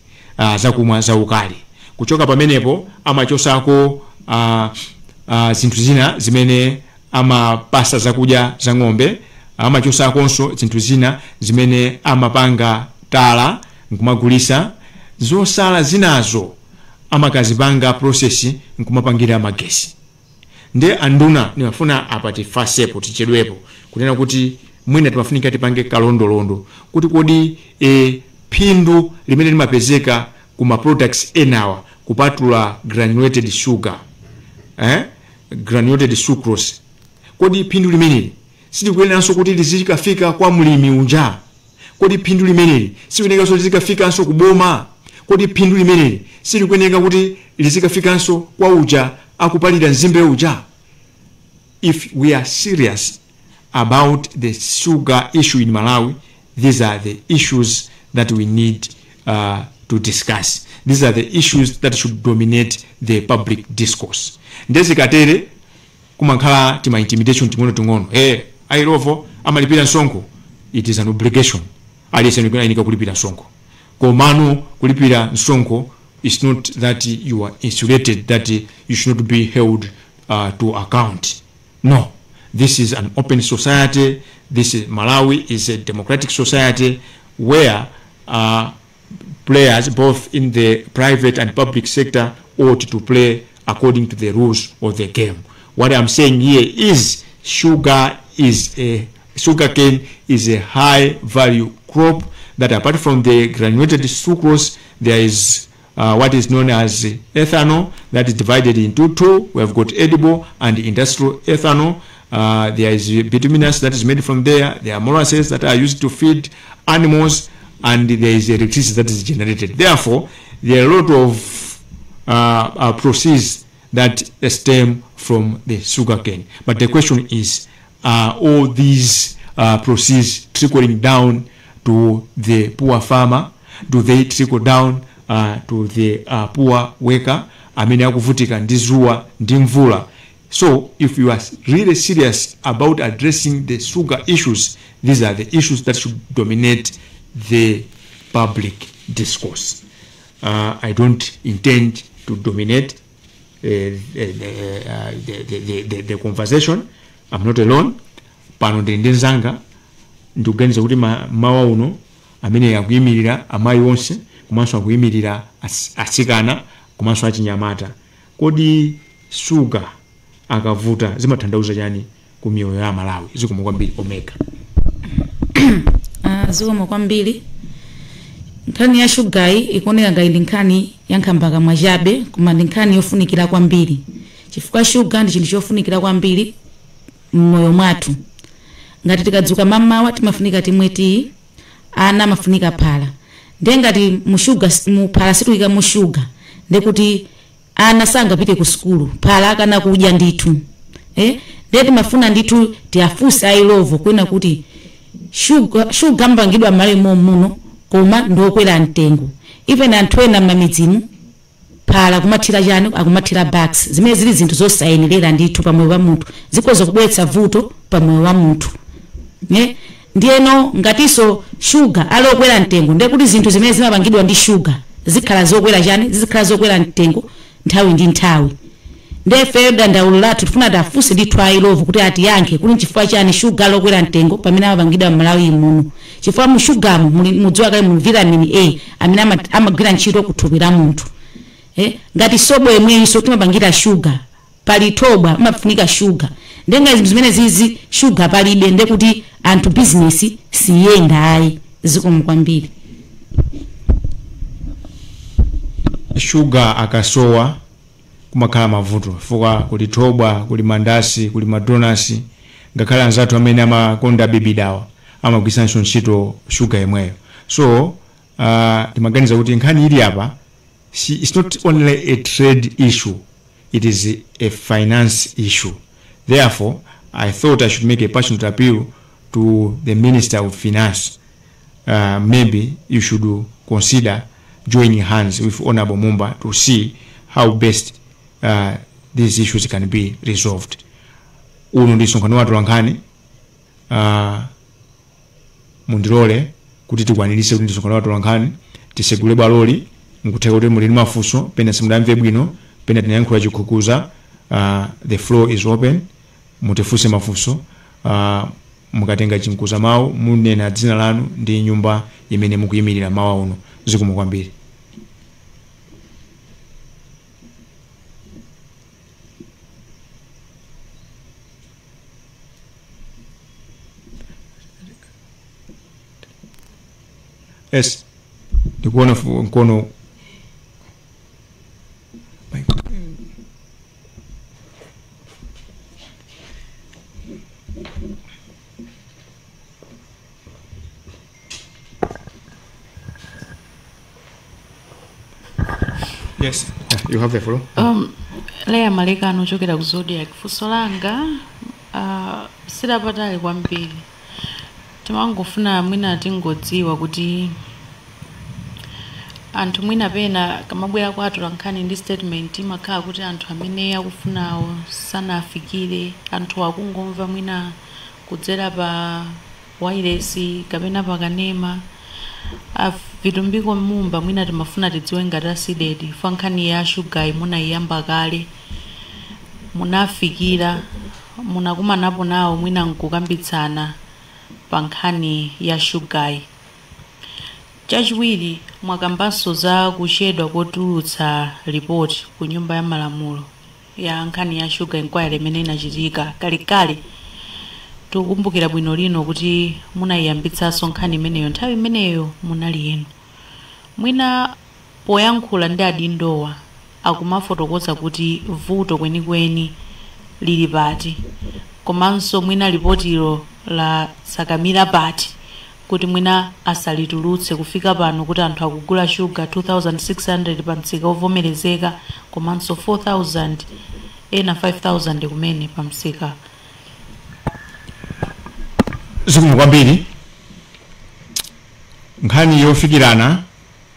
zakumwa zaukali. Kuchoka pamenepo amachosako zinthu zina zimene amapasa zakudya za ng'ombe. Amachosakonso zinthu zina zimene amapanga tala nkumagulisa. Zosala zinazo amakazipanga process nkumapangira magesi. Nde anduna, nimafuna apa tifasepo, tichedwepo kunena kuti mwina timafunika tipange kalondolondo kuti kodi phindu limene limapezeka ku ma products enawa kupatula granulated sugar, granulated sucrose, kodi phindu limeneli silikuyeneranso kuti lizikafika kwa mlimi uja? Kodi phindu limeneli silikuyeneranso lizikafikanso kuboma? Kodi phindu limeneli silikuyeneka kuti lizikafikanso kwa uja akupalira nzimbe uja? If we are serious about the sugar issue in Malawi, these are the issues that we need to discuss. These are the issues that should dominate the public discourse. Ndezikatere kumakhala tima intimidation ting'ono ting'ono. Hey, a Illovo amalipira msonkho. It is an obligation, aliyense ayenera kulipira msonkho. Komano kulipira msonkho is not that you are insulated, that you should not be held to account. No, this is an open society. This is Malawi is a democratic society where players both in the private and public sector ought to play according to the rules of the game. What I'm saying here is sugarcane is a high value crop that, apart from the granulated sucrose, there is what is known as ethanol that is divided into two. We have got edible and industrial ethanol. There is bituminous that is made from there. There are molasses that are used to feed animals, and there is electricity that is generated. Therefore, there are a lot of proceeds that stem from the sugarcane. But the question is, are all these proceeds trickling down to the poor farmer? Do they trickle down to the poor worker amene akuvutika ndi zuwa ndi mvula? So if you are really serious about addressing the sugar issues, these are the issues that should dominate the public discourse. I don't intend to dominate the conversation. I'm not alone. Pano ndili ndi nzanga, Ndikuganiza kuti mawa uno amene akuyimirira amayi onse komanso akuyimirira atsikana komanso achinyamata, kodi shuga akavuta zimatanthauza chani ku miyoyo ya Malawi? Zikomo kwambiri Omega. Zikomo kwambiri. Nkhani ya shugayi ikuoneka ngati ndi nkhani ya nkhambakamwa chabe, koma ndi nkhani yofunikira kwambiri, chifukwa shuga ndi chinthu chofunikira kwambiri mmoyo mwathu. Ngati tikadzuka mamawa timafunika timwe tiyi, ana amafunika phala, ndiye ngati mushuga muphala situyika mushuga, ndekuti ana sangapite ku sukulu, phala akana kudya ndithu. Ndiye timafuna ndithu tiafunse a Illovo kwina kuti shuga amapangidwa m'malo muno koma ndiokwera mtengo. Even anthu ena m'mamidzimu phala kumathira chani, akumathira bags, zimene zili zinthu zosayenerera ndithu pamoyo wa munthu, zikhoza kubweretsa vuto pamoyo wa munthu. Ndiyeno ngatinso shuga alokwera mtengo, ndiye kuti zinthu zimene zimapangidwa ndi shuga zikhala zokwera chani, zikhala zokwera mtengo nthawi ndi nthawi. Ndiye dandaulo lathu tifuna tiafunse ndithu a Illovo kuti atiyankhe kuti nchifukwa chani shuga alokwera mtengo pamene amapangidwa m'Malawi muno, chifukwa mu shugamo mudziwa kale mu vitamin A amene amagwira ntchito kuthupi la munthu. Ngati sobo yemweyinso timapangira shuga, pali thobwa amafunika shuga, ndiye ngati zinthu zimene zizi shuga palibe, ndiye kuti anthu bizinesi siyenda ayi. Zikomo kwambiri. Shuga akasowa kumakhala mavuto, chifukwa kuli thobwa, kuli mandasi, kuli madonasi, ngakhale anzathu amene amakonda bibidawa amagwiritsanso ntchito shuga yemweyo. So timaganiza kuti nkhani ili apa it's not only a trade issue, it is a finance issue. Therefore I thought I should make a passionate appeal to the Minister of Finance. Maybe you should consider joining hands with Honorable Mumba to see how best these issues can be resolved. Uno ndi msonkhano wathu wa nkhani. Mundilole kuti tikwaniritse kuti ndi msonkhano wathu wa nkhani, tisegule bwaloli, nkutheka kuti muli ndi mafunso, pena simudamve bwino, pena tinayankhula chikhukuza. The floor is open, mutifunse mafunso. Mukatenga chinkuza mawu munena dzina lanu ndi nyumba imene mukuyimirira mawa uno. Zikomo kwambiri. Yes, ndikuona mkono. Yes, you have the floor. Leya Malekano ochokera ku Zodiac. Funso langa silapatali kwambiri, timangofuna mwina tingodziwa kuti anthu mwina pena kamabwera kwathu lankhani ndi statement imakhala kuti anthu amene akufunawo sanafikire, anthu akungomva mwina kudzera pa wireless kapena pakanema. Vitumbiko Mumba mwina timafuna tidziwe ngati a CDEDI fa nkhani ya shugayi munayiyamba kale, munafikira, munakumanapo nawo mwina nkukambitsana pa nkhani ya shugayi. Chachiwiri, mwakambanso za kuchedwa kotulutsa ripoti ku nyumba ya malamulo ya nkhani ya shuga inquiry imene inachitika kalekale. Tikukumbukira bwino lino kuti munayiyambitsanso nkhani imeneyo nthawi imeneyo munali inu. Mwina poyankhula ndi adindowa akumafotokoza kuti vuto kwenikweni lili pati, komanso mwina lipotilo la sakamira pati kuti mwina asalitulutse kufika pano kuti anthu akugula shuga 2600 pa msika ovomerezeka komanso 4000 ena 5000 kumene pa msika. Zikomo kwambiri. Nkhani yofikirana,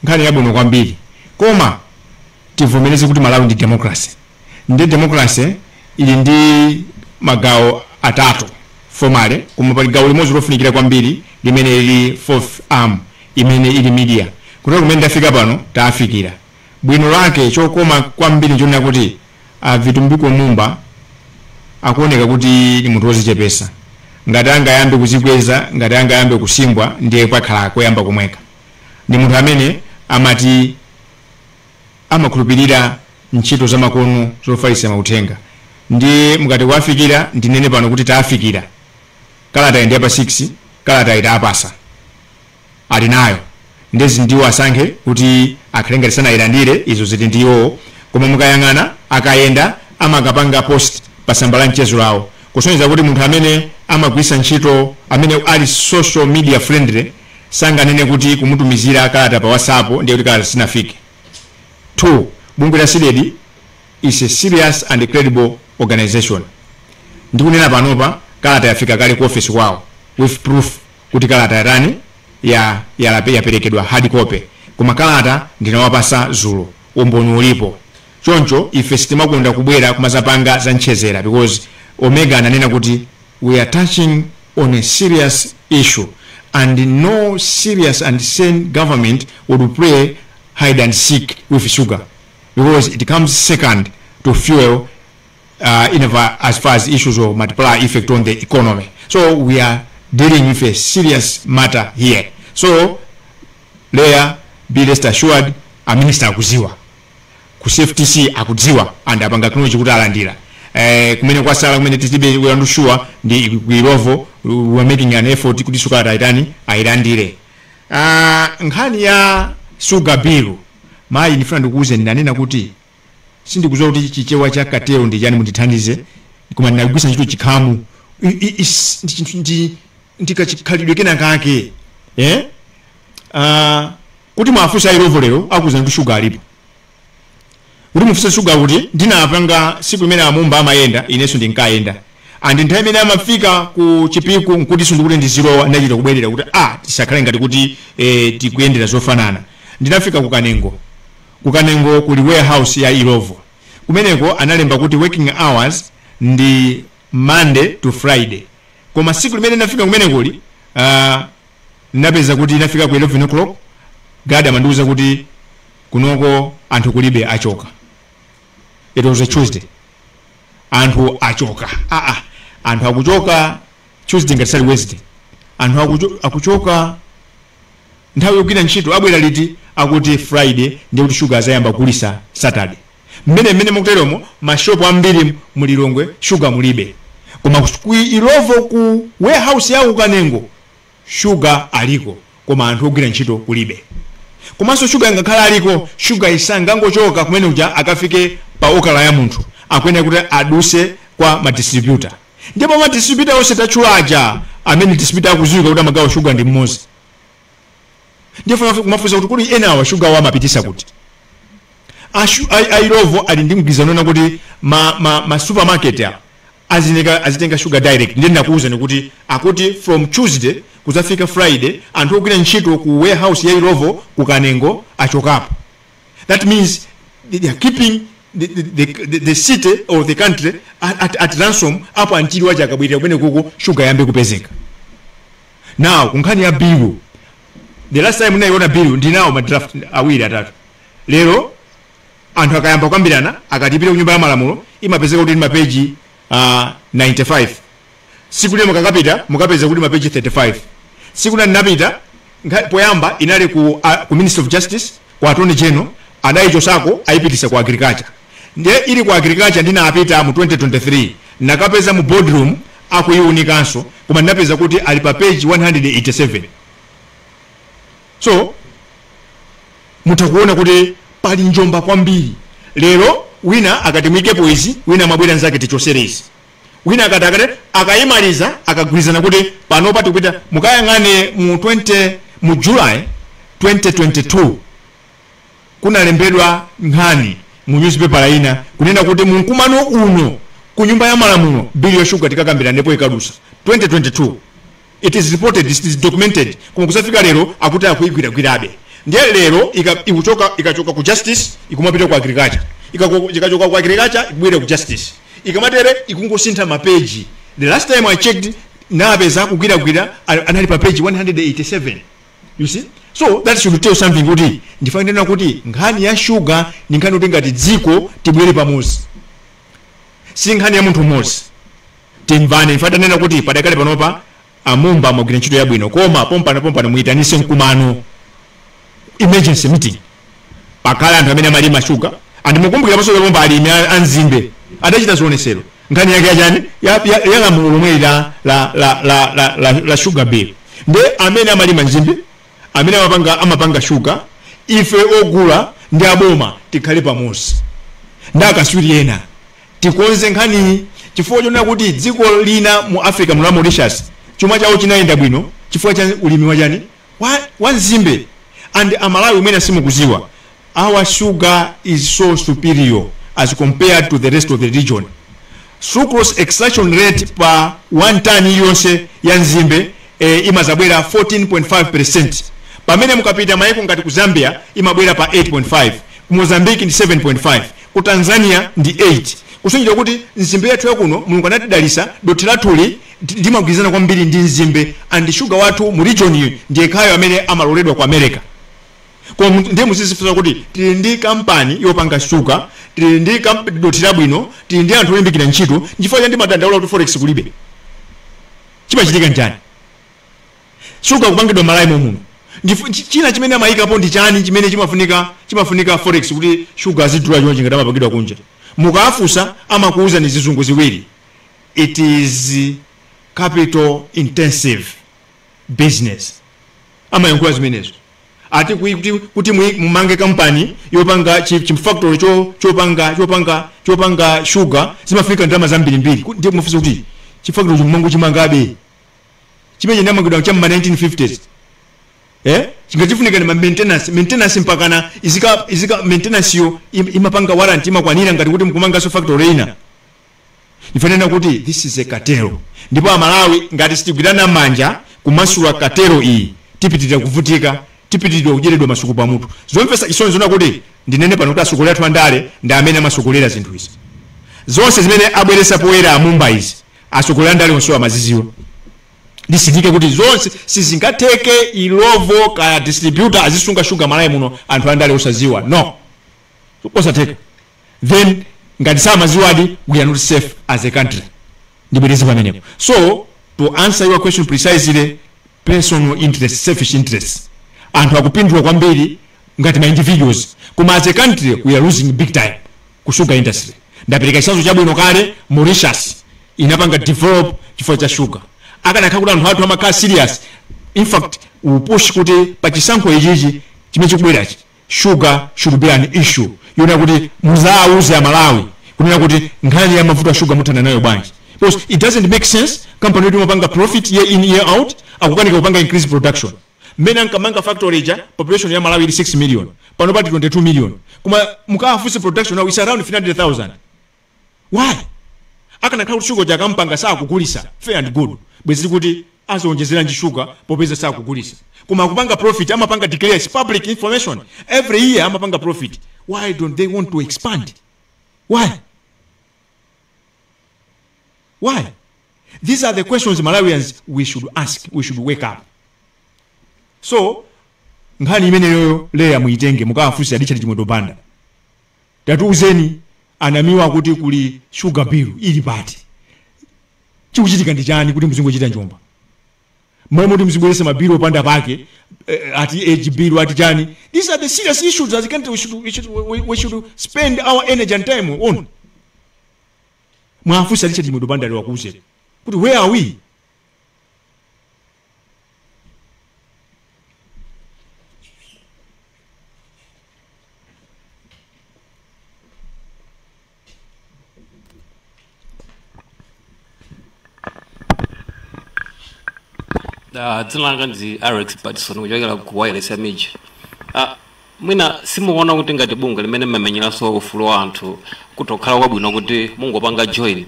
nkhani yabwino kwambiri, koma tivomereze kuti Malawi ndi democracy, ndi democracy ili ndi magawo atatu formally, koma pali gawo limodzi lofunikira kwambiri limene lili fourth arm imene ili media. Kutoka kumene ndafika pano tafikira bwino lake. Chokoma kwambiri nchonena kuti Vitumbiko Mumba akuoneka kuti ni munthu wozichepesa, Ngati angayambe kuzikweza, ngati angayambe kusimbwa, ndiye pakhala koyamba komweka. Ndi munthu amene amati amakhulupirira ntchito zamakono zofalitsa mauthenga. Ndiye mukati kuwafikira, ndinene pano kuti taafikira. Kalata ndi pa 6, kalata itapasa ali nayo, ndezi ndiwo asankhe kuti akhale ngati sanayilandire, izo ziti ndiwo. Koma mukayang'ana akayenda amakapanga post pa tsamba la mchezo lawo, kusonyeza kuti munthu amene amagwisa ntchito, amene ali social media friendly, sanganene kuti kumutumizira kalata pa WhatsApp ndiye kuti kalata sinafike. 2, bungwe la CDEDI is a serious and credible organization. Ndikunena panopa kalata yafika kale ku office kwawo with proof kuti kalata yatani, yaperekedwa hard copy. Koma kalata ndinawapasa zulo, umboni ulipo. Choncho ife sitimakonda kubwera kumazapanga za mchezera, because Omega ananena kuti we are touching on a serious issue and no serious and sane government would play hide and seek with sugar, because it comes second to fuel as far as issues of multiplier effect on the economy. So we are dealing with a serious matter here. So Leah, be rest assured, a minister akuziwa, ku CFTC akudziwa, and apanga acknowledge kuti alandira. Kumene kwasala, kumene tilibe, we are not sure, ndi ku Illovo. We are making an effort kuti sugar aitani, ayilandire. Nkhani ya sugar bill, mayi, ndifuna ndikuuze, ndinanena kuti sindikudziwa kuti Chichewa cha cartel ndi chani, mundithandize, koma ndinagwisa ntchito chikhamu. Ndikachikhalidwe kena kake, eh? Kuti mwafunsa Illovo lero, akuza kuti sugar alipo. Kuti mufunse sugar kuti ndinapanga siku imene amumba amayenda, inenso ndinkayenda, and nthawi imene amafika ku Chipiku nkutinso ndikuti ndizilowa, ndachita kubwerera kuti tisakhale ngati kuti tikuyendera zofanana. Ndinafika ku Kanengo. Ku Kanengo kuli warehouse ya Illovo. Kumeneko analemba kuti working hours ndi Monday to Friday, koma siku limene ndinafika kumenekoli, ndinapeza kuti ndinafika ku 11 o'clock, guard amandiuza kuti kunoko anthu kulibe, achoka. It was a Tuesday. Anthu achoka. Anthu akuchoka Tuesday ngati sali Wednesday, anthu akuchoka nthawi yogwira ntchito, abwera liti? Akuti Friday. Ndiye kuti shuga azayamba kugulisa Saturday. Mmene mukuteromo, mashopu ambiri mulilongwe shuga mulibe, koma ku Illovo, ku warehouse yawo Kanengo, shuga aliko, koma anthu ogwira ntchito kulibe. Komanso shuga ngakhala aliko, shuga isangangochoka kumene kuja akafike pa okala ya munthu, akuyenera kuti aduse kwa madistributor. Ndipo madistributor onse tatchulaja, amene distributor akudziwika kuti amagawa shuga ndi mmodzi. Ndiye kumafunsa kuti kuli enawa shuga wa amapitisa kuti? A Illovo ali ndi mgwirizano na kuti ma supermarket a azitenga sugar direct. Ndiye ndinakuwuzani kuti akuti from Tuesday kuzafika Friday, anthu ogwira ntchito ku warehouse ya Illovo ku Kanengo achokapo. That means they are keeping the city or the country at ransom up until wacha akabwirira kumene kuko sugar yambe kupezeka. Now, kunkhani ya bill, the last time ndinayiona bill, ndinawo ma draft awiri, atatu. Lero anthu akayamba kukambirana, akatipita ku Nyumba ya Malamulo, imapezeka kuti ndi mapeji 95. Siku lino mukakapita mukapeza kuti mapeji 35. Siku lina ndinapita, poyamba inali ku Ministry of Justice, ku Attorney General, adayichosako, ayipitisa ku Agriculture. Ndiye ili ku Agriculture, ndinapita mu 2023, nakapeza mu boardroom akuiwunikanso, koma ndinapeza kuti ali pa page 187. So mutha kuona kuti pali njomba kwambiri. Lero wina akati muyikepo izi, wina mabwera nzake tichosere izi, wina akati akayimaliza, akagwirizana kuti panopa tikupita. Mukayang'ane mu 20 mu July 2022, kunalembedwa nkhani mu newspaper ina kunena kuti mu mkumano uno ku Nyumba ya Malamulo bill ya shuga tikakambira, ndipo ikadusa. 2022, it is reported, it is documented. Koma kusafika lero akuti akuigwiragwirabe. Ndiye lero ikuchoka, ikachoka ku Justice ikumapita ku Agriculture, ikachoka ku Agriculture ikubwera ku Justice, ikamatere ikungosintha mapeji. The last time I checked, napeza akugwiragwira, anali pa page 187. You see, so that should tell something, kuti ndifanira kuti nkhani ya shuga ndi nkhani kuti ngati dziko tibwere pamodzi, si nkhani ya munthu mmodzi. Timvane. Ife atanena kuti padakale panopa amumba amagwira ntchito yabwino, koma pompano pompano muyitanise mkumano, emergency meeting, pakhala anthu amene amalima shuga. And mukumbukira paso pompa alimi anzimbe adachita zionesero nkhani yake yachani ya lamulo lomwe la sugar bill. Nde amene amalima nzimbe, amene amapanga shuga, ife ogula ndi aboma tikhale pamodzi ndi akaswiri ena tikonze nkhani, chifukwa chonena kuti dziko lina mu Africa muno la Mauritius chuma chawo chinayenda bwino chifukwa cha ulimi wachani wa nzimbe. And Amalawi umene simukuziwa, our sugar is so superior as compared to the rest of the region. Sucrose extraction rate pa 1 ton iliyonse ya nzimbe imazabwera 14.5%, pamene mukapita maiko ngati ku Zambia imabwera pa 8.5, ku Mozambique ndi 7.5, ku Tanzania ndi 8. Kusonyeza kuti nzimbe yathu yakuno Mulungu anatidalisa, dothi lathuli limagwirizana kwambiri ndi nzimbe, and sugar wathu mu region iyi ndiye khayo amene amaloledwa ku America. Koma ndiye muzizifunsa kuti tili ndi kampani yopanga sugar, tili ndi dothi labwino, tili ndi anthu olimbikira ntchito, nchifukwa chani timadandaula kuti forex kulibe? Chimachitika njani? Sugar kupangidwa Malawi muno. China chimene amayikapo ndi chani chimene chimafunika forex kuti sugar azidula chonchi ngati amapangidwa kunja? Mukafunsa amakuuza ni zizungu ziwiri: it is capital intensive business. Amayankhula zimenezo ati kuti mumange kampani yopanga chi factory chopanga sugar zimafunika ndalama zambirimbiri. Ndiye mufunsa kuti chi factory chomango chimangabe chimene chinamangidwa cha ma 1950s, chingachifunika ni ma maintenance mpakana izika maintenance yo imapanga warranty imakwanira ngati kuti mukumanganso factory ina. Ifanena kuti this is a cartel, ndipo Amalawi ngati sitigwirana manja kumasula cartel iyi tipitirira kuvutika, tipitirira kujeredwa masuku pamutu. Zomvetsa chisoni zona kuti ndinene pano kuti atsogoleri athu andale ndi amene amasokolera zinthu izi zonse zimene abweresa poyera amumba izi. Atsogoleri andale onsewa amaziziwa. Ndisindike kuti zonse sizingatheke Illovo kaya distributor azisunga shuga Malawi muno anthu andale osaziwa, no, osatheka. Then ngati samaziwadi, we are not safe as a country. Ndibwereze pamenepo. So to answer your question precisely, personal interest, selfish interest, anthu akupindula kwambiri ngati ma individuals, koma as a country we are losing big time ku sugar industry. Ndapereka chitsanzo chabwino kale, Mauritius inapanga develop chifukwa cha sugar. Akanakhala kuti anthu athu amakhala serious, in fact we push kuti pachisankho ichichi chimene chikubwerachi sugar should be an issue yona kuti muzawuze Amalawi kunena kuti nkhani ya mavuto a sugar muthana nayo bwanji, because it doesn't make sense company yoti imapanga profit year in year out akukanika kupanga increase production. Mmene ankamanga factory ija population ya Malawi ili 6 million, pano pati 22 million, koma mukafunse production now is around 300,000. Why? Akanakhala kuti sugar chakampanga sakugulisa, fair and good, bwezi kuti azonjezera ndi sugar popeza sakugulisa, koma akupanga profit, amapanga declare, it's public information, every year amapanga profit. Why don't they want to expand? Why? Why? These are the questions Malawians we should ask. We should wake up. So nkhani imeneyoyo leya muitenge mukawafunse Richard Chimwendo Banda, tatiuzeni anamiwa kuti kuli sugar bill ili pati, chikuchitika ndi chani kuti muzingochita njomba momwe kuti muzibweresa mabill opanda pake, ati age bill ati chani. These are the serious issues as a country we should spend our energy and time on. Mwafunsa Richard Chimwendo Banda lero akuuze kuti where are we? Dzina langa ndi Alex Patson kuchokera ku wireless ya Miji. Mwina simukuona kuti ngati bungwe limene mmamenyeranso ufulu wa anthu kutokhala kwabwino kuti mungopanga join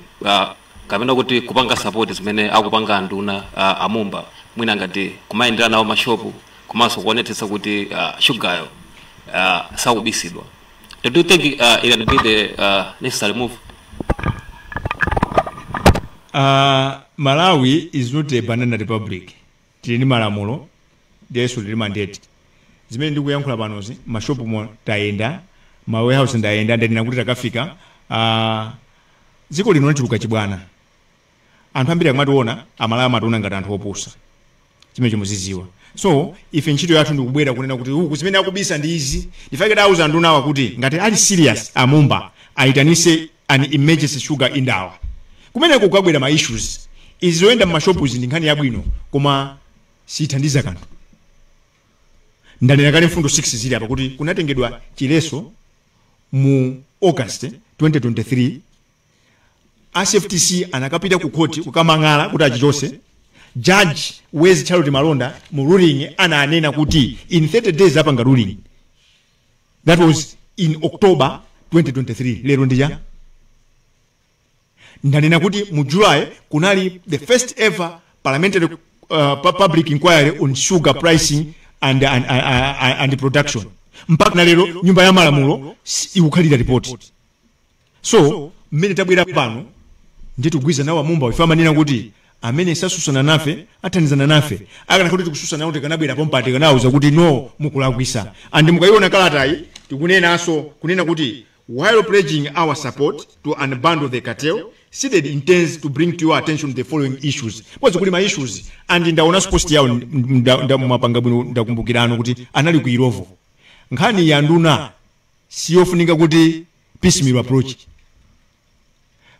kapena kuti kupanga support zimene akupanga anduna amumba, mwina ngati kumayendera nawo mashopu komanso kuonetsetsa kuti shugayo sakubisidwa? Do you think it can be the necessary move? Malawi is not a banana republic. Tili ndi malamulo ndiyeso tili mandate. Zimene ndikuyankhula panozi, mashopu mo tayenda, ma warehouse ndayenda, ndanena kuti takafika. Dziko lino lachuluka chibwana. Anthu ambiri akamationa, Amalawi amationa ngati anthu opusa, chimene chomuziziwa. So ife ntchito yathu ndikubwera kunena kuti uku zimene akubisa ndi izi. Ndifake tauza ndunawa kuti ngati ali serious, amumba ayitanise an emergency sugar indaba. Kumeneko kukabwera ma issues izi zoyenda mmashopuzi ndi nkhani yabwino, koma sithandiza kanthu. Ndanena kale mfundo 6 zili apa kuti kunatengedwa chileso mu August 2023. A CFTC anakapita ku khoti kukamang'ala kuti achichose. Judge Wezi Charlotte Malonda mu ruling ananena kuti in 30 days apanga ruling. That was in October 2023. Lero ndija ndanena kuti mu July kunali the first ever parliamentary public inquiry on sugar pricing and production. Mpaka na lero nyumba ya malamulo ikukhalira ripoti. So mmene tabwera pano ndiye nawo amumba. Ife amanena kuti amene sasusana nafe athandizana nafe. Akana kuti tikususana nawo, tikanabwera pompati tikanawuza kuti no, mukulakwisa. And mukayiona kalatayi, tikunenanso kunena kuti while pledging our support to unbundle the cartel, CDEDI intends to bring to your attention the following issues. Pozi kuli ma issues, and ndaonanso post yawo mapanga bwino. Ndakumbukirano kuti anali ku Illovo. Nkhani ya nduna siyofunika kuti piecemeal approach.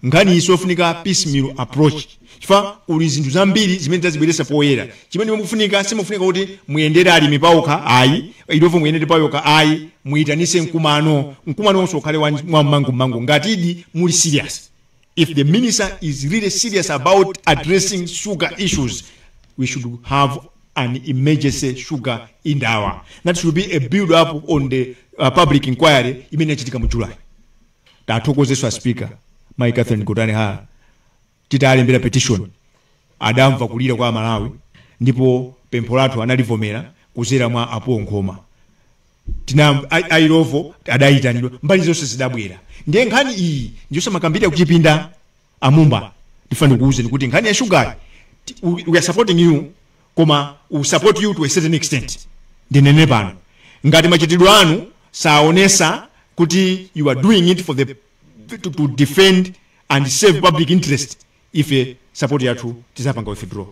Nkhani iyi siyofunika piecemeal approach chifukwa kuli zinthu zambiri zimene tazibweretsa poyera. Chimene mukufunika, simufunika kuti muyendere alimi pawokha ayi, Illovo muyendere pawokha ayi. Muyitanise mkumano, mkumano wonse ukhale wammangumangu. Ngatidi muli serious, if the minister is really serious about addressing sugar issues, we should have an emergency sugar indaba. That should be a build up on the public inquiry imene yachitika mu July. Tathokozeswa Speaker Mai Catherine Gotani Hara. Titalembera petition, adamva kulira kwa Malawi ndipo pempho lathu analivomera kuzera mwa apo Nkhoma. Tina a Illovo adayitanidwa, mbali zonse zidabwera. Ndiye nkhani iyi ndiyosamakambira kuchipinda. Amumba, ndifuna ndikuwuzeni kuti nkhani ya shugayi, we are supporting you, koma we support you to a certain extent. Ndinene pano, ngati machitidwe anu saonesa kuti you are doing it for the to defend and save public interest, ife support yathu tizapanga withdraw,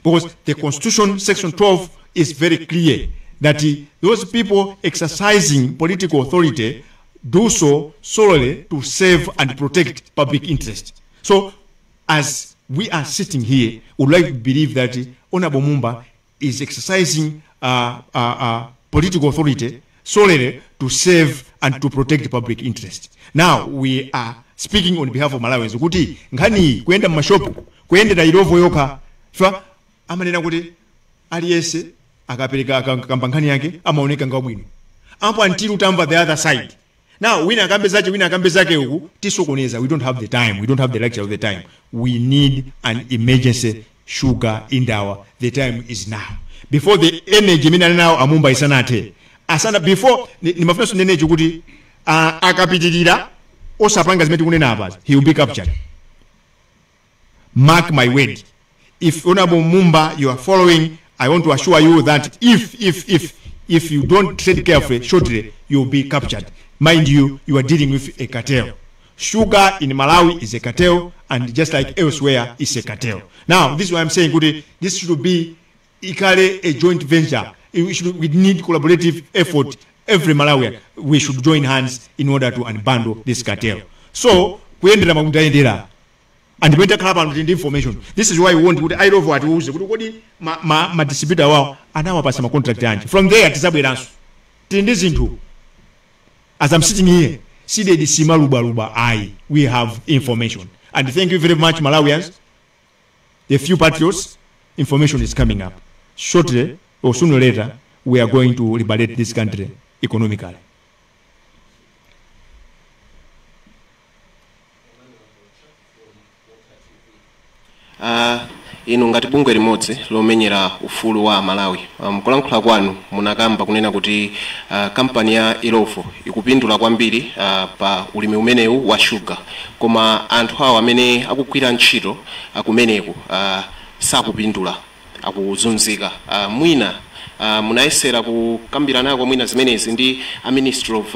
because the Constitution, section 12, is very clear that those people exercising political authority do so solely to serve and protect public interest. So as we are sitting here, we would like to believe that Honorable Mumba is exercising political authority solely to serve and to protect public interest. Now we are speaking on behalf of Malawians kuti nkhani iyi kuyenda mmashopu, kuyendera Illovo yokha fa amanena kuti aliyense akapereka akakamba nkhani yake amaoneka ngabwino apo until utamva the other side. Now wina akambe zake, wina akambe zake, uku tisokoneza. We don't have the time, we don't have the luxury of the time. We need an emergency sugar indaba. The time is now, before the energy imene ali nawo amumba isanathe, asana before nimafunanso nenechi kuti akapitirira osapanga zimene tikunena apa, he will be captured. Mark my word, if Honorable Mumba, you are following, I want to assure you that if you don't tread carefully, shortly you will be captured. Mind you, you are dealing with a cartel. Sugar in Malawi is a cartel, and just like elsewhere is a cartel. Now this is why I'm saying kuti this should be ikhale a joint venture. We need collaborative effort. Every Malawian, we should join hands in order to unbundle this cartel. So kuyendera makundayendera and pamene takhala pano tili ndi information. This is why we want kuti Illovo atiuze kuti kodi ma distributor wawo anawapasa ma contract anji. From there tizabweranso tili ndi zinthu. As I'm sitting here, CDEDI simalubaluba ayi. We have information, and thank you very much, Malawians, the few patriots. Information is coming up shortly, or sooner or later we are going to liberate this country economically. Inu ngati bungwe limodzi lomenyera ufulu wa Malawi, kulankhula kwanu munakamba kunena kuti kampani ya Illovo ikupindula kwambiri pa ulimi umenewu wa shuga, koma anthu awo amene akugwira ntchito kumeneku sakupindula, akuzunzika. Mwina munayesera kukambira nako mwina zimenezi ndi a Ministry of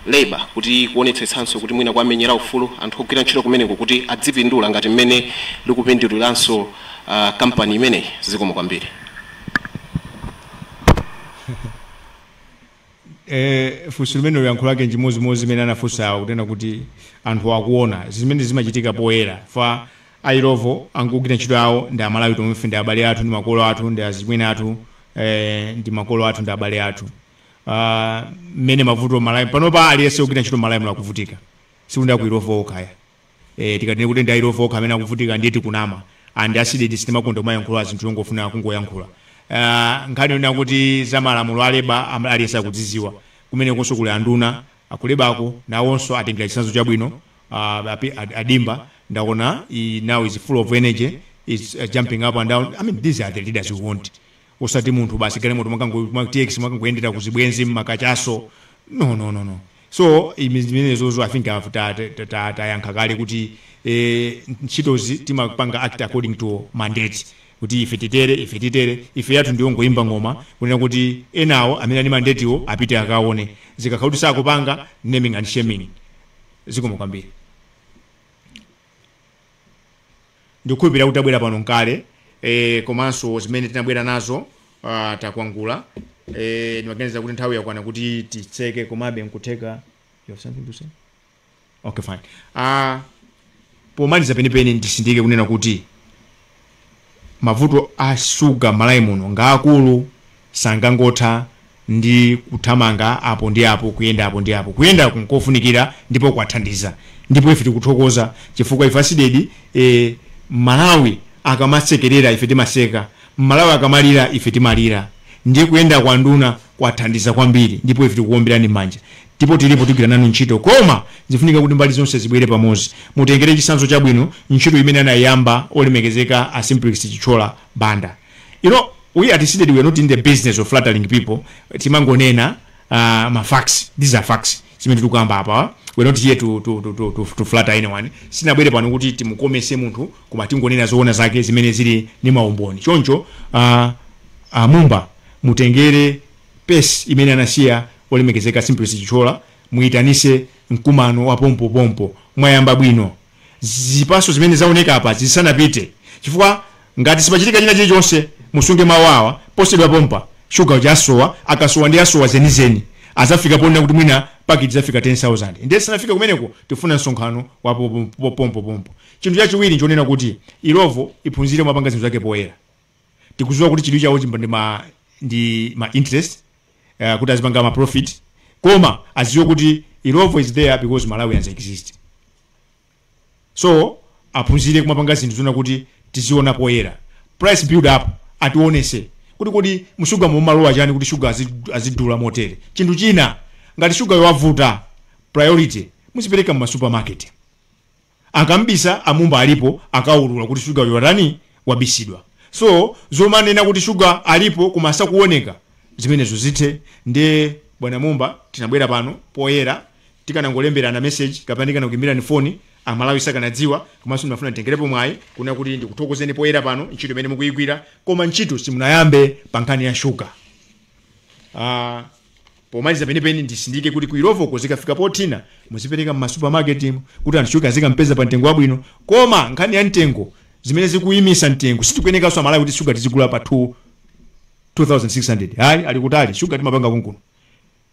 Labor kuti kuonetsetsanso kuti mwina kwamenyera ufulu anthu ogwira ntchito kumeneko kuti adzipindula ngati mmene likupinduliranso kampani imeneyi? Zikomo kwambiri. Funso limene yankho lake njimozimozi imene anafunsa, kunena kuti anthu akuona zimene zimachitika poyera. Fa a Illovo angogwira ntchito yawo ndi Amalawi tomwefe, ndi abale athu, ndi makolo athu, ndi azimwene athu, ndi makolo athu, ndi abale athu. Mmene mavuto Malawi panopa, aliyense ogwira ntchito Malawi muno akuvutika, sikuti aku Illovo okhaya. Tikatene kuti ndi a Illovo okha amene akuvutika, ndiye tikunama. And a CDEDI sitimakonda kumayankhula zinthu zongofuna kungoyankhula. Nkhani yonena kuti za malamulo a labour, aliyense akudziziwa. Kumene konso kuli anduna aku labour ko, nawonso atengera chitsanzo chabwino. Adimba ndaona now is full of energy, is jumping up and down. I mean, these are the leaders we want, usati munthu basi galimoto mwakango TX mwakangoyendera kuzibwenzi mmakachaso. No, no, no, no. So zimenezozo I think tayankha kale kuti ntchitozi timapanga act according to mandate, kuti ife titere, ife titere. Ife yathu ndiyo ngoyimba ng'oma, kunena kuti enawo amene ali mandate wo apite akaone. Zikakhala kuti sakupanga, naming and shaming. Zikomo kwambiri. Ndikukhulupirira kuti tabwera pano nkale, komanso zimene tinabwera nazo takwangula. Ndimaganiza kuti nthawi yakwana kuti titseke, komabe nkutheka you have something to say. Okay, fine. Pomaliza penipeni, ndisindike kunena kuti mavuto a shuga Malawi muno ngaakulu, sangangotha ndi kuthamanga apo ndi apo, kuyenda apo ndi apo. Kuyenda nkofunikira ndipo kwathandiza, ndipo ife tikuthokoza chifukwa ife a CDEDI, Malawi akamasekerera ife timaseka, Malawi akamalira ife timalira. Ndiye kuyenda kwa nduna kwathandiza kwambiri, ndipo ife tikuwomberani m'manja, ndipo tilipo tigwira nanu ntchito, koma zifunika kuti mbali zonse zibwere pamodzi. Mutengere chitsanzo chabwino ntchito imene anayamba olemekezeka a Simplex Chithyola Banda. We at CDEDI, we are not in the business of flattering people. Timangonena ma facts. These are facts zimene tikukamba apa. We are not here to flatter anyone. Sinabwere pano kuti timukomese munthu, koma tingonena zoona zake zimene zili ndi maumboni. Choncho Mumba, mutengere pace imene anasiya olemekezeka Simplex Chithyola, muyitanise mkumano wa pompopompo. Mwayamba bwino, zipaso zimene zaoneka apa zisanapite, chifukwa ngati sipachitika china chilichonse, musunge mawu awa, posedwa pompa shuga uja asowa. Akasowa ndi asowa zenizeni, azafika ponena kuti mwina pakiti zafika 10,000. Ndiye sanafika kumeneko, tifuna msonkhano wa pompopompo. Chinthu chachiwiri nchonena kuti Illovo iphunzire mwapanga zinthu zake poyera. Tikudziwa kuti chidwi chawo chimba ndi ma interest, kuti azipanga ma profit, koma aziwe kuti Illovo is there because Malawians exist. So aphunzire kumapanga zinthu zona kuti tiziona poyera. Price build up ationese kuti kodi mushuga mumalowa chani kuti shuga azidula motere. Chinthu china, ngati shuga yowavuta, priority muzipereka mu supermarket. Akambisa amumba alipo, akaulula kuti shuga yotani wabisidwa. So zomanena kuti shuga alipo koma sakuoneka, zimenezo zithe. Ndiye bwana Mumba, tinabwera pano poyera. Tikanangolemberana message kapena tikanakuimbirani foni, Amalawi sakanadziwa. Komanso ndimafuna nditengerepo mwayi kuna kuti ndikuthokozeni poyera pano ntchito imene mukuyigwira, koma ntchito simunayambe pa nkhani ya shuga. Pomaliza penipeni, ndisindike kuti ku Illovoko zikafika pothina, muzipereka m'masupermarket kuti anthu shuga azikampeza pa mtengo wabwino. Koma nkhani ya mtengo, zimene zikuyimisa mtengo, sitikuyenekanso Amalawi kuti shuga tizigula pa 2 2600. Hayi, ali kutali. Shuga timapanga kunkuno.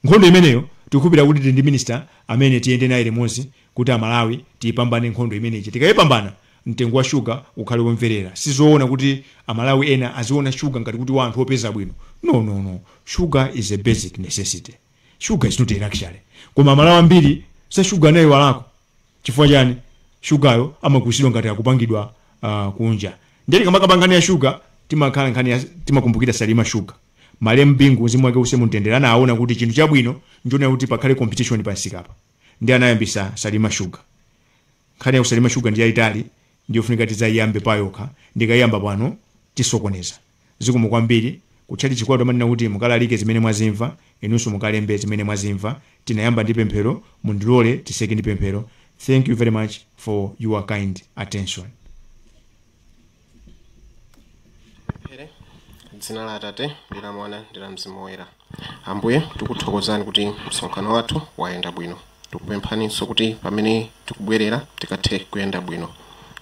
Nkhondo imeneyo tikukhulupirira kuti tili ndi minister amene tiyende naye limodzi kuti Amalawi tiyipambane nkhondo imeneyi. Tikayipambana, mtengo wa shuga ukhale womverera. Sizoona kuti Amalawi ena aziona shuga ngati kuti wa anthu opeza bwino. No, no, no. Sugar is a basic necessity. Sugar is not a luxury. Koma Amalawi ambiri sa shuga anayi walako. Chifukwa chani? Shugayo amagwiritsidwa ngati akupangidwa kunja. Ndiye tikamakamba nkhani ya shuga, timakhala nkhani ya timakumbukira Salima Shuga. Malemu Bingu, mzimu wake use mumtendere, anaona kuti chinthu chabwino nchonena kuti pakhale competition pansikapa, ndi anayambisa Salima Shuga. Nkhani ya Salima Shuga ndi yayitali, ndiyofunika tidzayiyambe payokha. Ndikayiyamba pano tisokoneza. Zikomo kwambiri. Kutchati chikwatu amanena kuti mukalalike zimene mwazimva, inunso mukalembe zimene mwazimva. Tinayamba ndi pemphero, mundilole tiseke ndi pemphero. Thank you very much for your kind attention. Dzina la Atate ndi la Mwana ndi la Mzimu Woyera. Ambuye, tikuthokozani kuti msonkhano wathu wayenda bwino. Tikupemphaninso kuti pamene tikubwerera tikathe kuyenda bwino.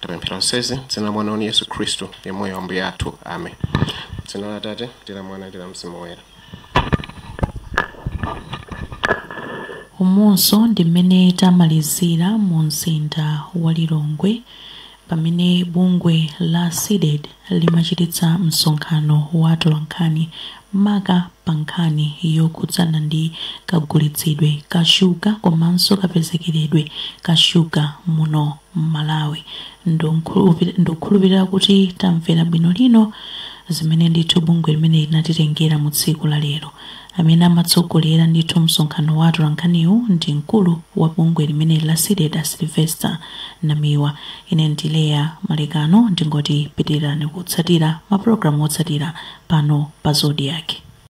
Tapemphera zonsezi dzina la Mwana wanu Yesu Khristu, yemweyo Ambuye athu. Amen. Dzina la Atate, ndi la Mwana, ndi la Mzimu Woyera. Umunso ndi mmene tamalizira mu mzinda wa Lilongwe pamene bungwe la CDEDI limachititsa msonkhano wa atolankhani maka pa nkhani yokhudzana ndi kagulitsidwe ka shuga komanso kapezekeredwe ka shuga muno m'Malawi. Ndikukhulupirira kuti tamvera bwino lino zimene ndithu bungwe limene linatitengera mu tsiku la lero. Amene amatsogolera ndithu msonkhano wa atolankhaniwu ndi mkulu wa bungwe limene la CDEDI, Sylvester Namiwa. Ine ndileya Malekano, ndingoti pitirirani kutsatira mapulogalamu otsatira pano pa Zodiak.